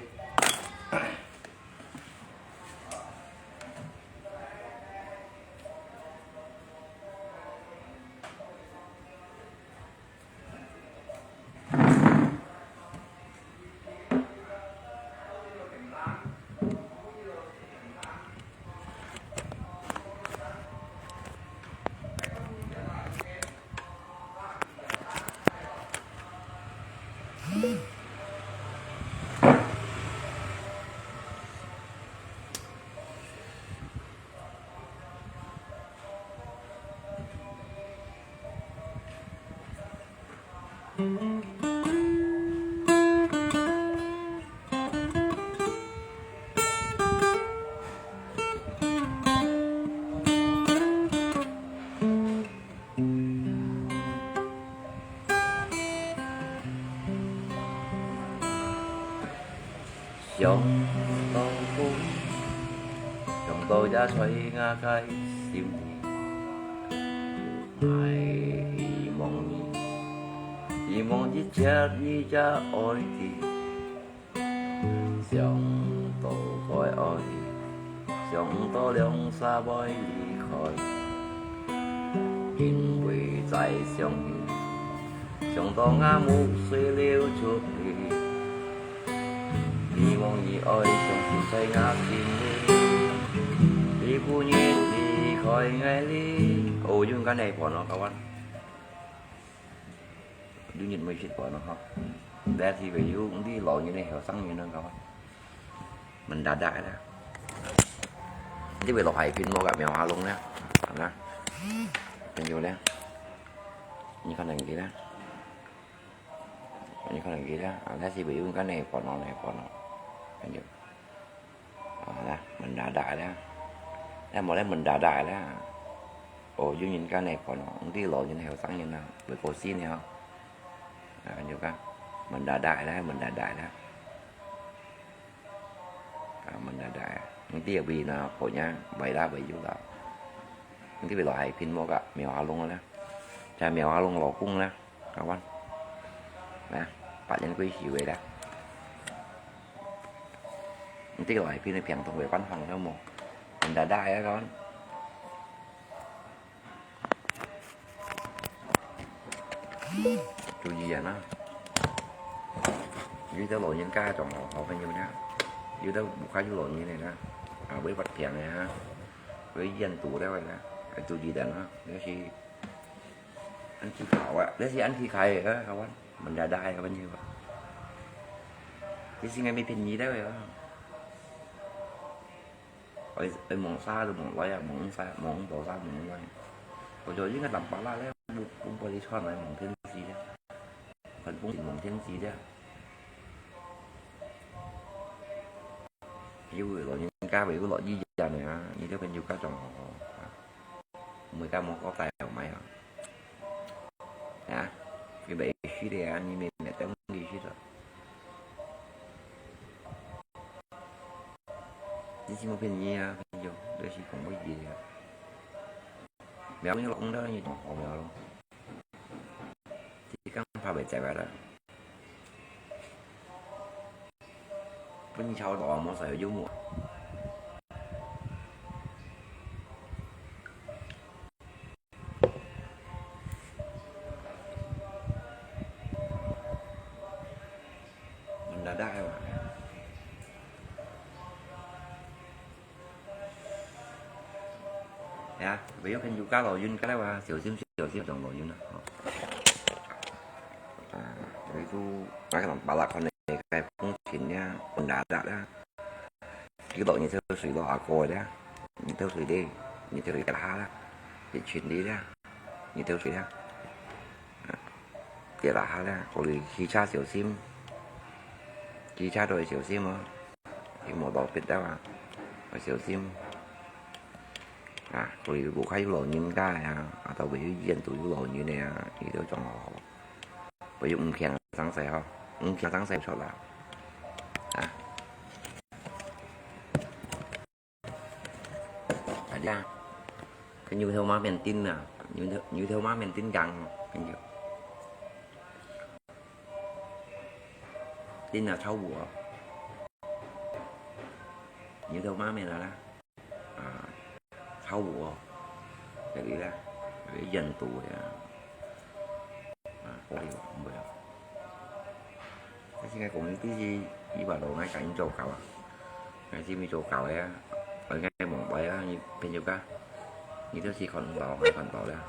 想到過，想到也在𠊎个心裡。𠊎希望你，希望一切你也愛知。想到該愛，想到兩儕會離開，因為再想你， 想到𠊎目水流出來，希望你愛相信在𠊎心裡，你不願離開𠊎哩。哦，有人跟你伴哦，kawan。有人會識伴哦，哈。Let's see，有你老人的後生人哦，kawan。 Mendadak lah. Nanti belok Haipin mau kat Mewhalong lah. Nah. Kan jauh lah. Ini kan lagi lah. Ini kan lagi lah. Ah, si Bayu kan naik pono, naik pono. Kan jauh. Ah, lah, mendadak lah. Lah, mulai mendadak lah. 哦，有人家來看哦，你知老人後生人啊，會過身了。啊，你看，mendadak啦，mendadak啦。啊，mendadak啊，你知會那婆娘，會啦，會有啦。你知會落海平無个，苗下弄啦，在苗下弄老公啦，kawan。啊，八年歸西位啦。你知落海平的病痛會搬房了無？Mendadak啊，kawan。 注意啊，有兜老人家仲好，好朋友呢，有兜屋下有老人个呢，啊，會發病个啊，會煙毒了个呢，愛注意个啊，這係恁奇怪啊，這係恁奇怪个啊，kawan，mendadak个朋友啊，這係𠊎毋騙你个啊。 愛，愛望儕就望來啊，望儕，望多儕望來。我就應該打巴拉咧，我，我玻璃窗來望天時咧，看風景望天時咧。有个老人家會有落雨啊，你這朋友家長哦，啊，每家無交代好買啊。啊，佢袂去咧啊，你明明等佢去了。 你是無騙你啊，朋友，這是講不贏个。苗你老公了，你當好苗咯。這剛拍袂在外了。分你吵到啊，莫使有幽默。 Mendadak ai. Ya, beliau kan juga loyun kan lah, 小心小心 trong loyun lah. Ah, itu, ai kan balak kan, kai pung chin ya, mendadak lah. 佢落日頭水落下過咧，日頭水咧，日頭水跌下啦，跌穿你咧，日頭水咧，跌落下咧，所以騎車小心，騎車都要小心哦，你莫落跌倒啊，要小心。啊，所以屋下有老人家啊，啊，到尾有醫院都有老人个啊，你都仲好。 Baju ungkiang sangse ho. Ungkiang sangse chok la. Ah. Ada. Kan nyu thêu ma miên tin na. Nyu thêu, nyu thêu ma miên tin gang. Kan nyu. Tin na chau bùa. Nyu thêu ma miên la la. À, thâu ủa, cái đấy là cái dân tù đấy à. À, có điều không phải. Thế thì ngay cũng tí gì, ý bảo đồ ngay cả những châu cảo à. Ngay chỉ mi châu cảo đấy à. Ở ngay mỏng báy à, như bên châu cá. Như thế thì còn bảo, hay còn bảo đấy à.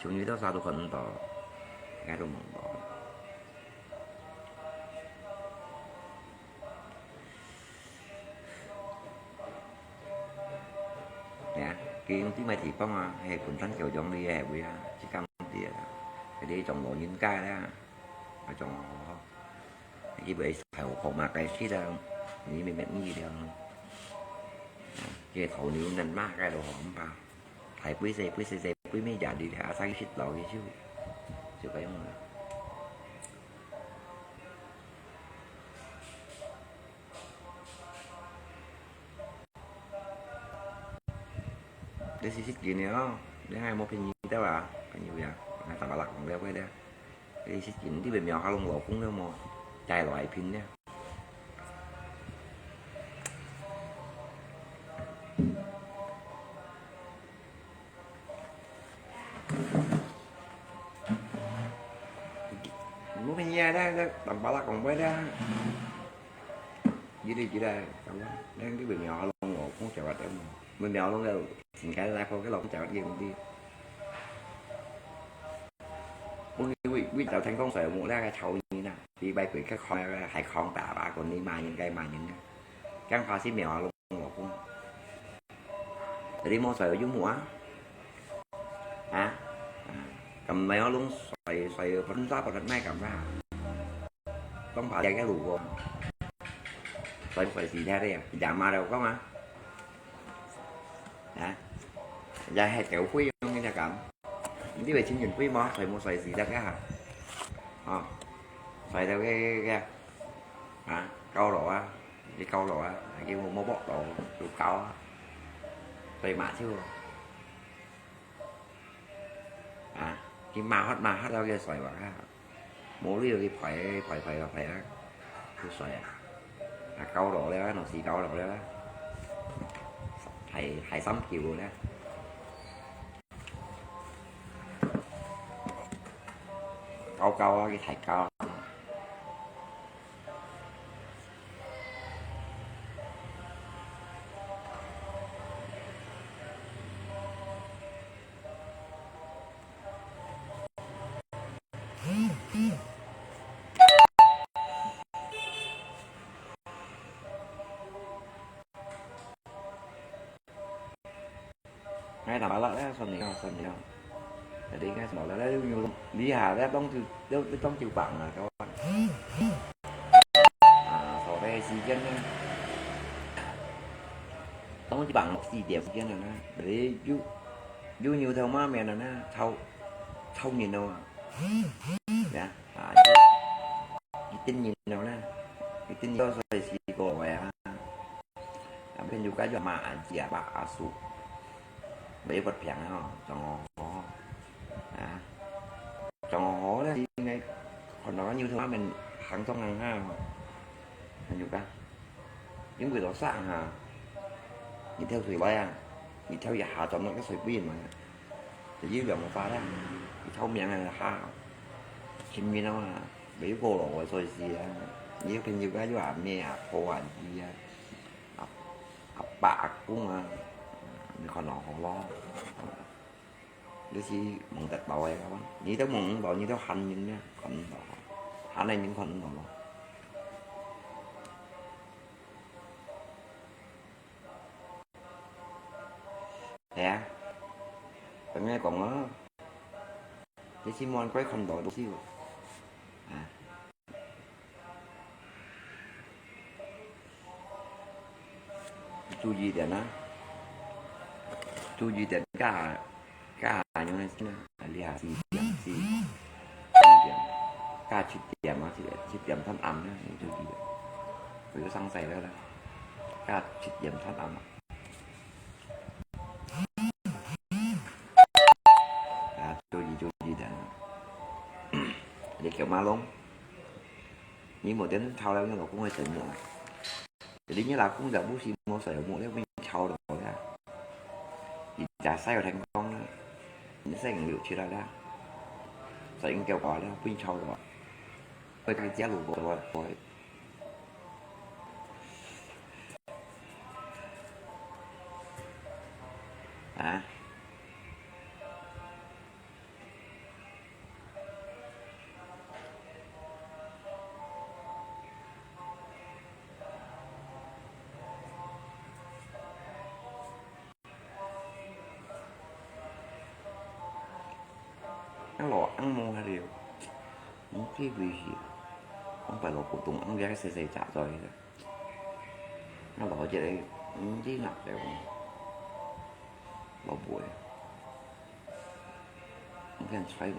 Chúng như thế sao tôi còn bảo. Ngay tôi mỏng bảo. Nè, cái ông tí mày thì phong à, hay cũng thắng kiểu giống đi hè bữa à, chứ cam đi à. Cái đi trong đó những cái đó, ở trong đó. Cái bữa sau không mà cái xí đó, ní mày mệt gì đâu. Cái thầu ní nên má cái đồ hòm pa. Thầy bữa xe, bữa xe xe, bữa mấy giờ đi là sáng xít lầu đi chứ. Chứ cái ông Để xí xít gì nữa, để hai một cái gì đó là cái gì vậy? Hai tao bảo là còn đeo cái đó. Để xít gì đi về mèo hao lông lỗ cũng đeo mò, chạy loại pin nhá. Mũ phi nhia đó, đó, tầm ba lắc còn bơi đó. Dí đi, dí đi, tầm đó. Đang cái bị mèo lông ngộ cũng chả bật em. Mình mèo lông đâu, xin cái lai phong cái lông chả bật gì đi. Ui, ui, ui, tao thành công sở mũ ra cái thầu như nè. Đi bay quỷ cái khói, hải khói tả ba còn đi mà những cái mà những nè. Căng phá xí mèo lông ngộ cũng. Jadi mau saya jumpa, ah? Ha? Ah. Kamai alung saya, saya pernah apa tak naik kamera. Kong pakai ke lugo. Saya, saya sih dari ya, jama ada kong ah. Ha? 也係狗灰樣个隻咁。你會親人灰無？誰無誰死得个哈？哦，誰得个个个啊，高樓啊，你高樓啊，你無無博到，有高啊，所以嘛就啊，你馬喝馬喝到个誰話啊？ 無你就去陪陪陪陪啊，去睡啊。啊，九六了啊，若是九六了啊，還還三九了啊，九九啊，去抬高啊。 哎，打麻辣咧，算了，算了。Jadi應該算了，你又你下咧當就你你當就棒啊，各位。啊，所以時間呢，當就棒四點時間了呢，你又又牛頭馬面了呢，超超人了啊，呀啊，一定人了呢，一定要睡四個位啊。 啊，朋友家有嘛，阿姐啊，阿叔，袂不平吼，正好好啊，正好好咧，應該看到牛頭馬面行中行下吼，朋友家，因為落雪哈，你跳水位啊，你跳一下，轉到个水杯嘛，就有兩個花啦，你跳命啊哈，前面啊嘛，袂過咯，所以是啊，你朋友家有阿妹啊，婆啊，姨啊。 阿，阿爸阿公啊，你看咯，好咯。你是望得到个，你都望毋到，你都閒人咩，看毋到，閒个人看毋到咯。係啊，等下講啊，你是望過看到都少啊。 注意點啊，注意點，加加用个先啊，你下四點四，四點，加七點啊，七點，七點忒暗啦，你注意點，佢都生細了啦，加七點忒暗啊。 啊，注意注意點啊！你叫馬龍，你無點吵了，你老公會怎樣啊？你你老公就不是無睡目，你被吵到了。你家晒有天光了，你晒有起來了，晒有叫過了，被吵到，會開家路過了。 啊？啊，老翁無下了，毋知幾時，往擺老古董翁个細細隻仔个。 啊，老一个，毋知哪位，老母个，毋肯睬我。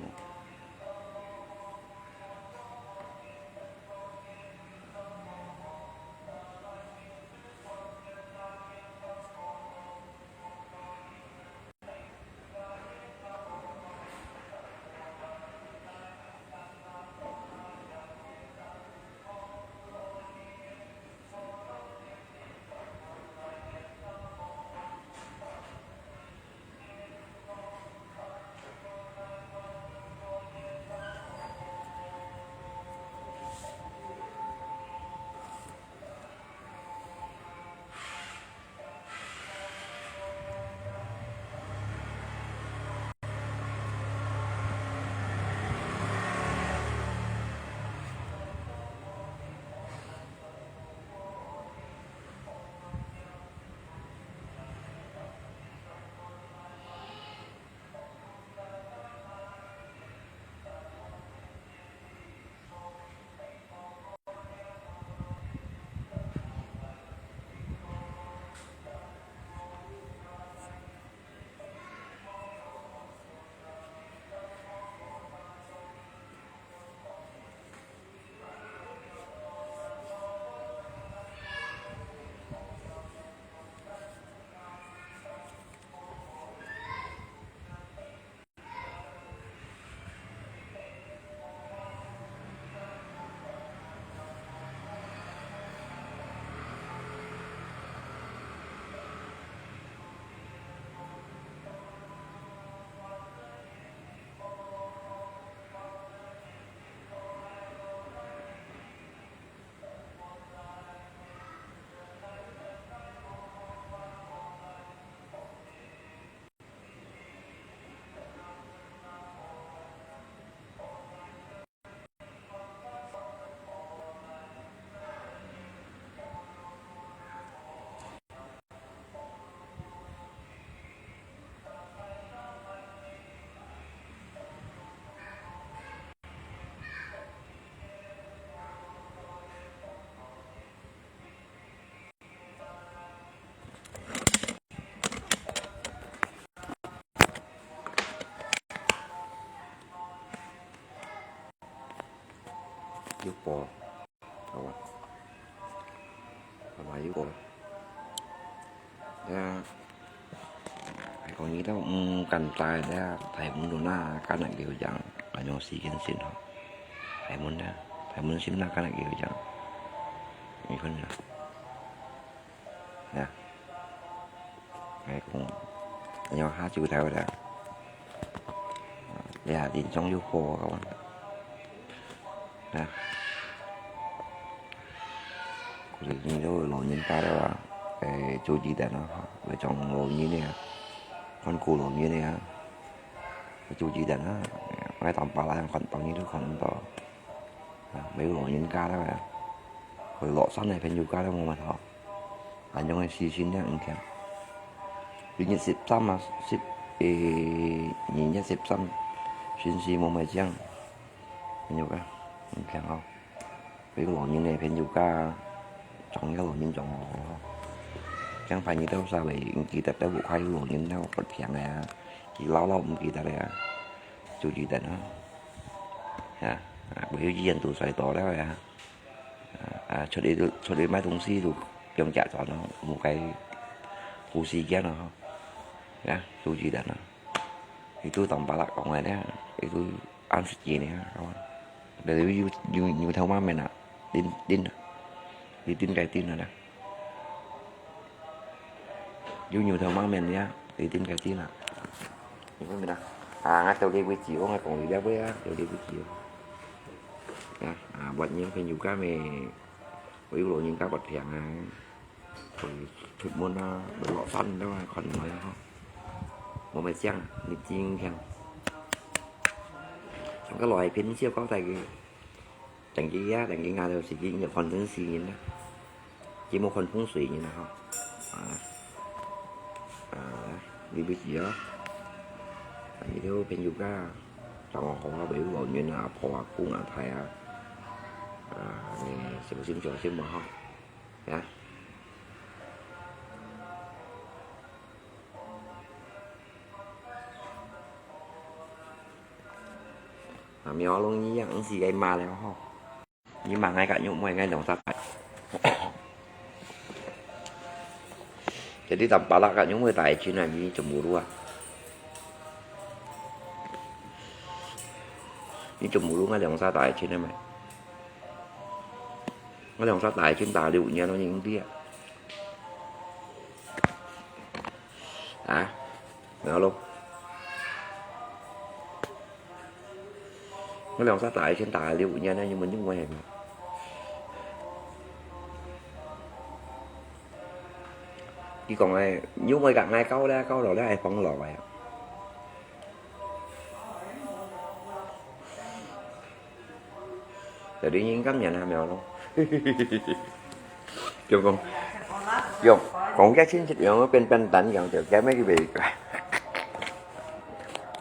有播，好吧？好吧，有播。Ya, ai kong ngi tau, mm, kan tai ya, tai mun na, kan nak liu yang, anyo si kin sin ho. Tai mun ya, tai mun sim na, kan nak liu yang. Ni kan ya. Ya. Ai kong, anyo ha ju tai ya. Ya, din chong yu po kawan. Ya. Kuli ni lo lo nyin ka lo, eh, chu ji dan lo, we chong lo nyin ya. Kon ku lo nyin ya. Chu ji dan lo, we tam pa la kon tong ni lo kon to. 啊，美國老人家咧，佢落山係朋友家都冇問題。恁樣个事情咧，毋驚。二月十三啊，十，誒，二月十三，先至冇乜驚，朋友家，毋驚哦。美國老人个朋友家，撞一個老人撞我，驚怕你兜稍微毋記得，都無快有老人咧，發病个啊，佢老老毋記得个啊，就記得啊。 啊，啊，會有醫院都衰到了呀。啊，啊，出去都，出去買東西都不用假裝咯，無該呼吸間咯，吼。呀，都記得啦。佢都當巴拉講个咧，佢都安息幾年啊，係嘛？你有，有，有頭毛面啊？叮，叮啊，你叮該叮啊咧。 有牛頭馬面呀，你點解知啦？你問佢啦。啊，𠊎到你位置，我講你了位啊，到你位置。啊，啊，buat你朋友家咩？我有老人家發病啊，佢出門啊，佢落山了啊，看唔來啊，吼。我咪講，你真聽。上個來片少交代佢。 等佢啊，等佢啊，就自己有看電視人啊，佢無看風水人啊，吼。啊，啊，你不知啊？你都朋友家，當好啊，會有老人啊，婆啊，公啊，太啊，啊，你小心小心嘛，吼。呀。 啊，苗龍一樣，毋使該罵了吼。你罵𠊎个肉妹，𠊎兩隻大。Jadi tampalak个肉妹大一斤啊，你全部都啊。你全部都，𠊎兩隻大一斤啊咩？ 我兩隻大一斤大六年咯，你知啊？啊？苗龍？我兩隻大一斤大六年咧，你問你問係無？佢講誒，你會甲𠊎搞咧，搞落咧，愛放落來啊！ 有啲人感染啊，苗龍。就講，用，講个親戚樣，變變單樣，就該麼个袂，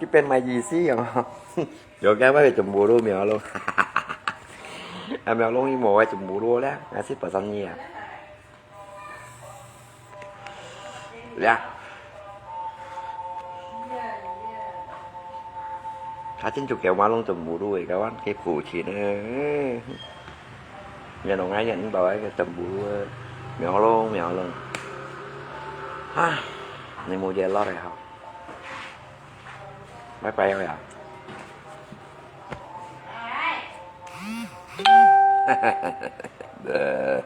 佢變麼意思樣。就該麼个全部都苗龍。啊，苗龍，你無愛全部都咧，還係八三二啊？ 呀。佢真就叫我攏全部都會，佢話佢父親呢。Mẹ nó ngay nhận bảo ấy cái tầm bù, mèo lông, mèo lông. Ha, nên mua dây lót rồi hả? Bye bye rồi à? Đờ.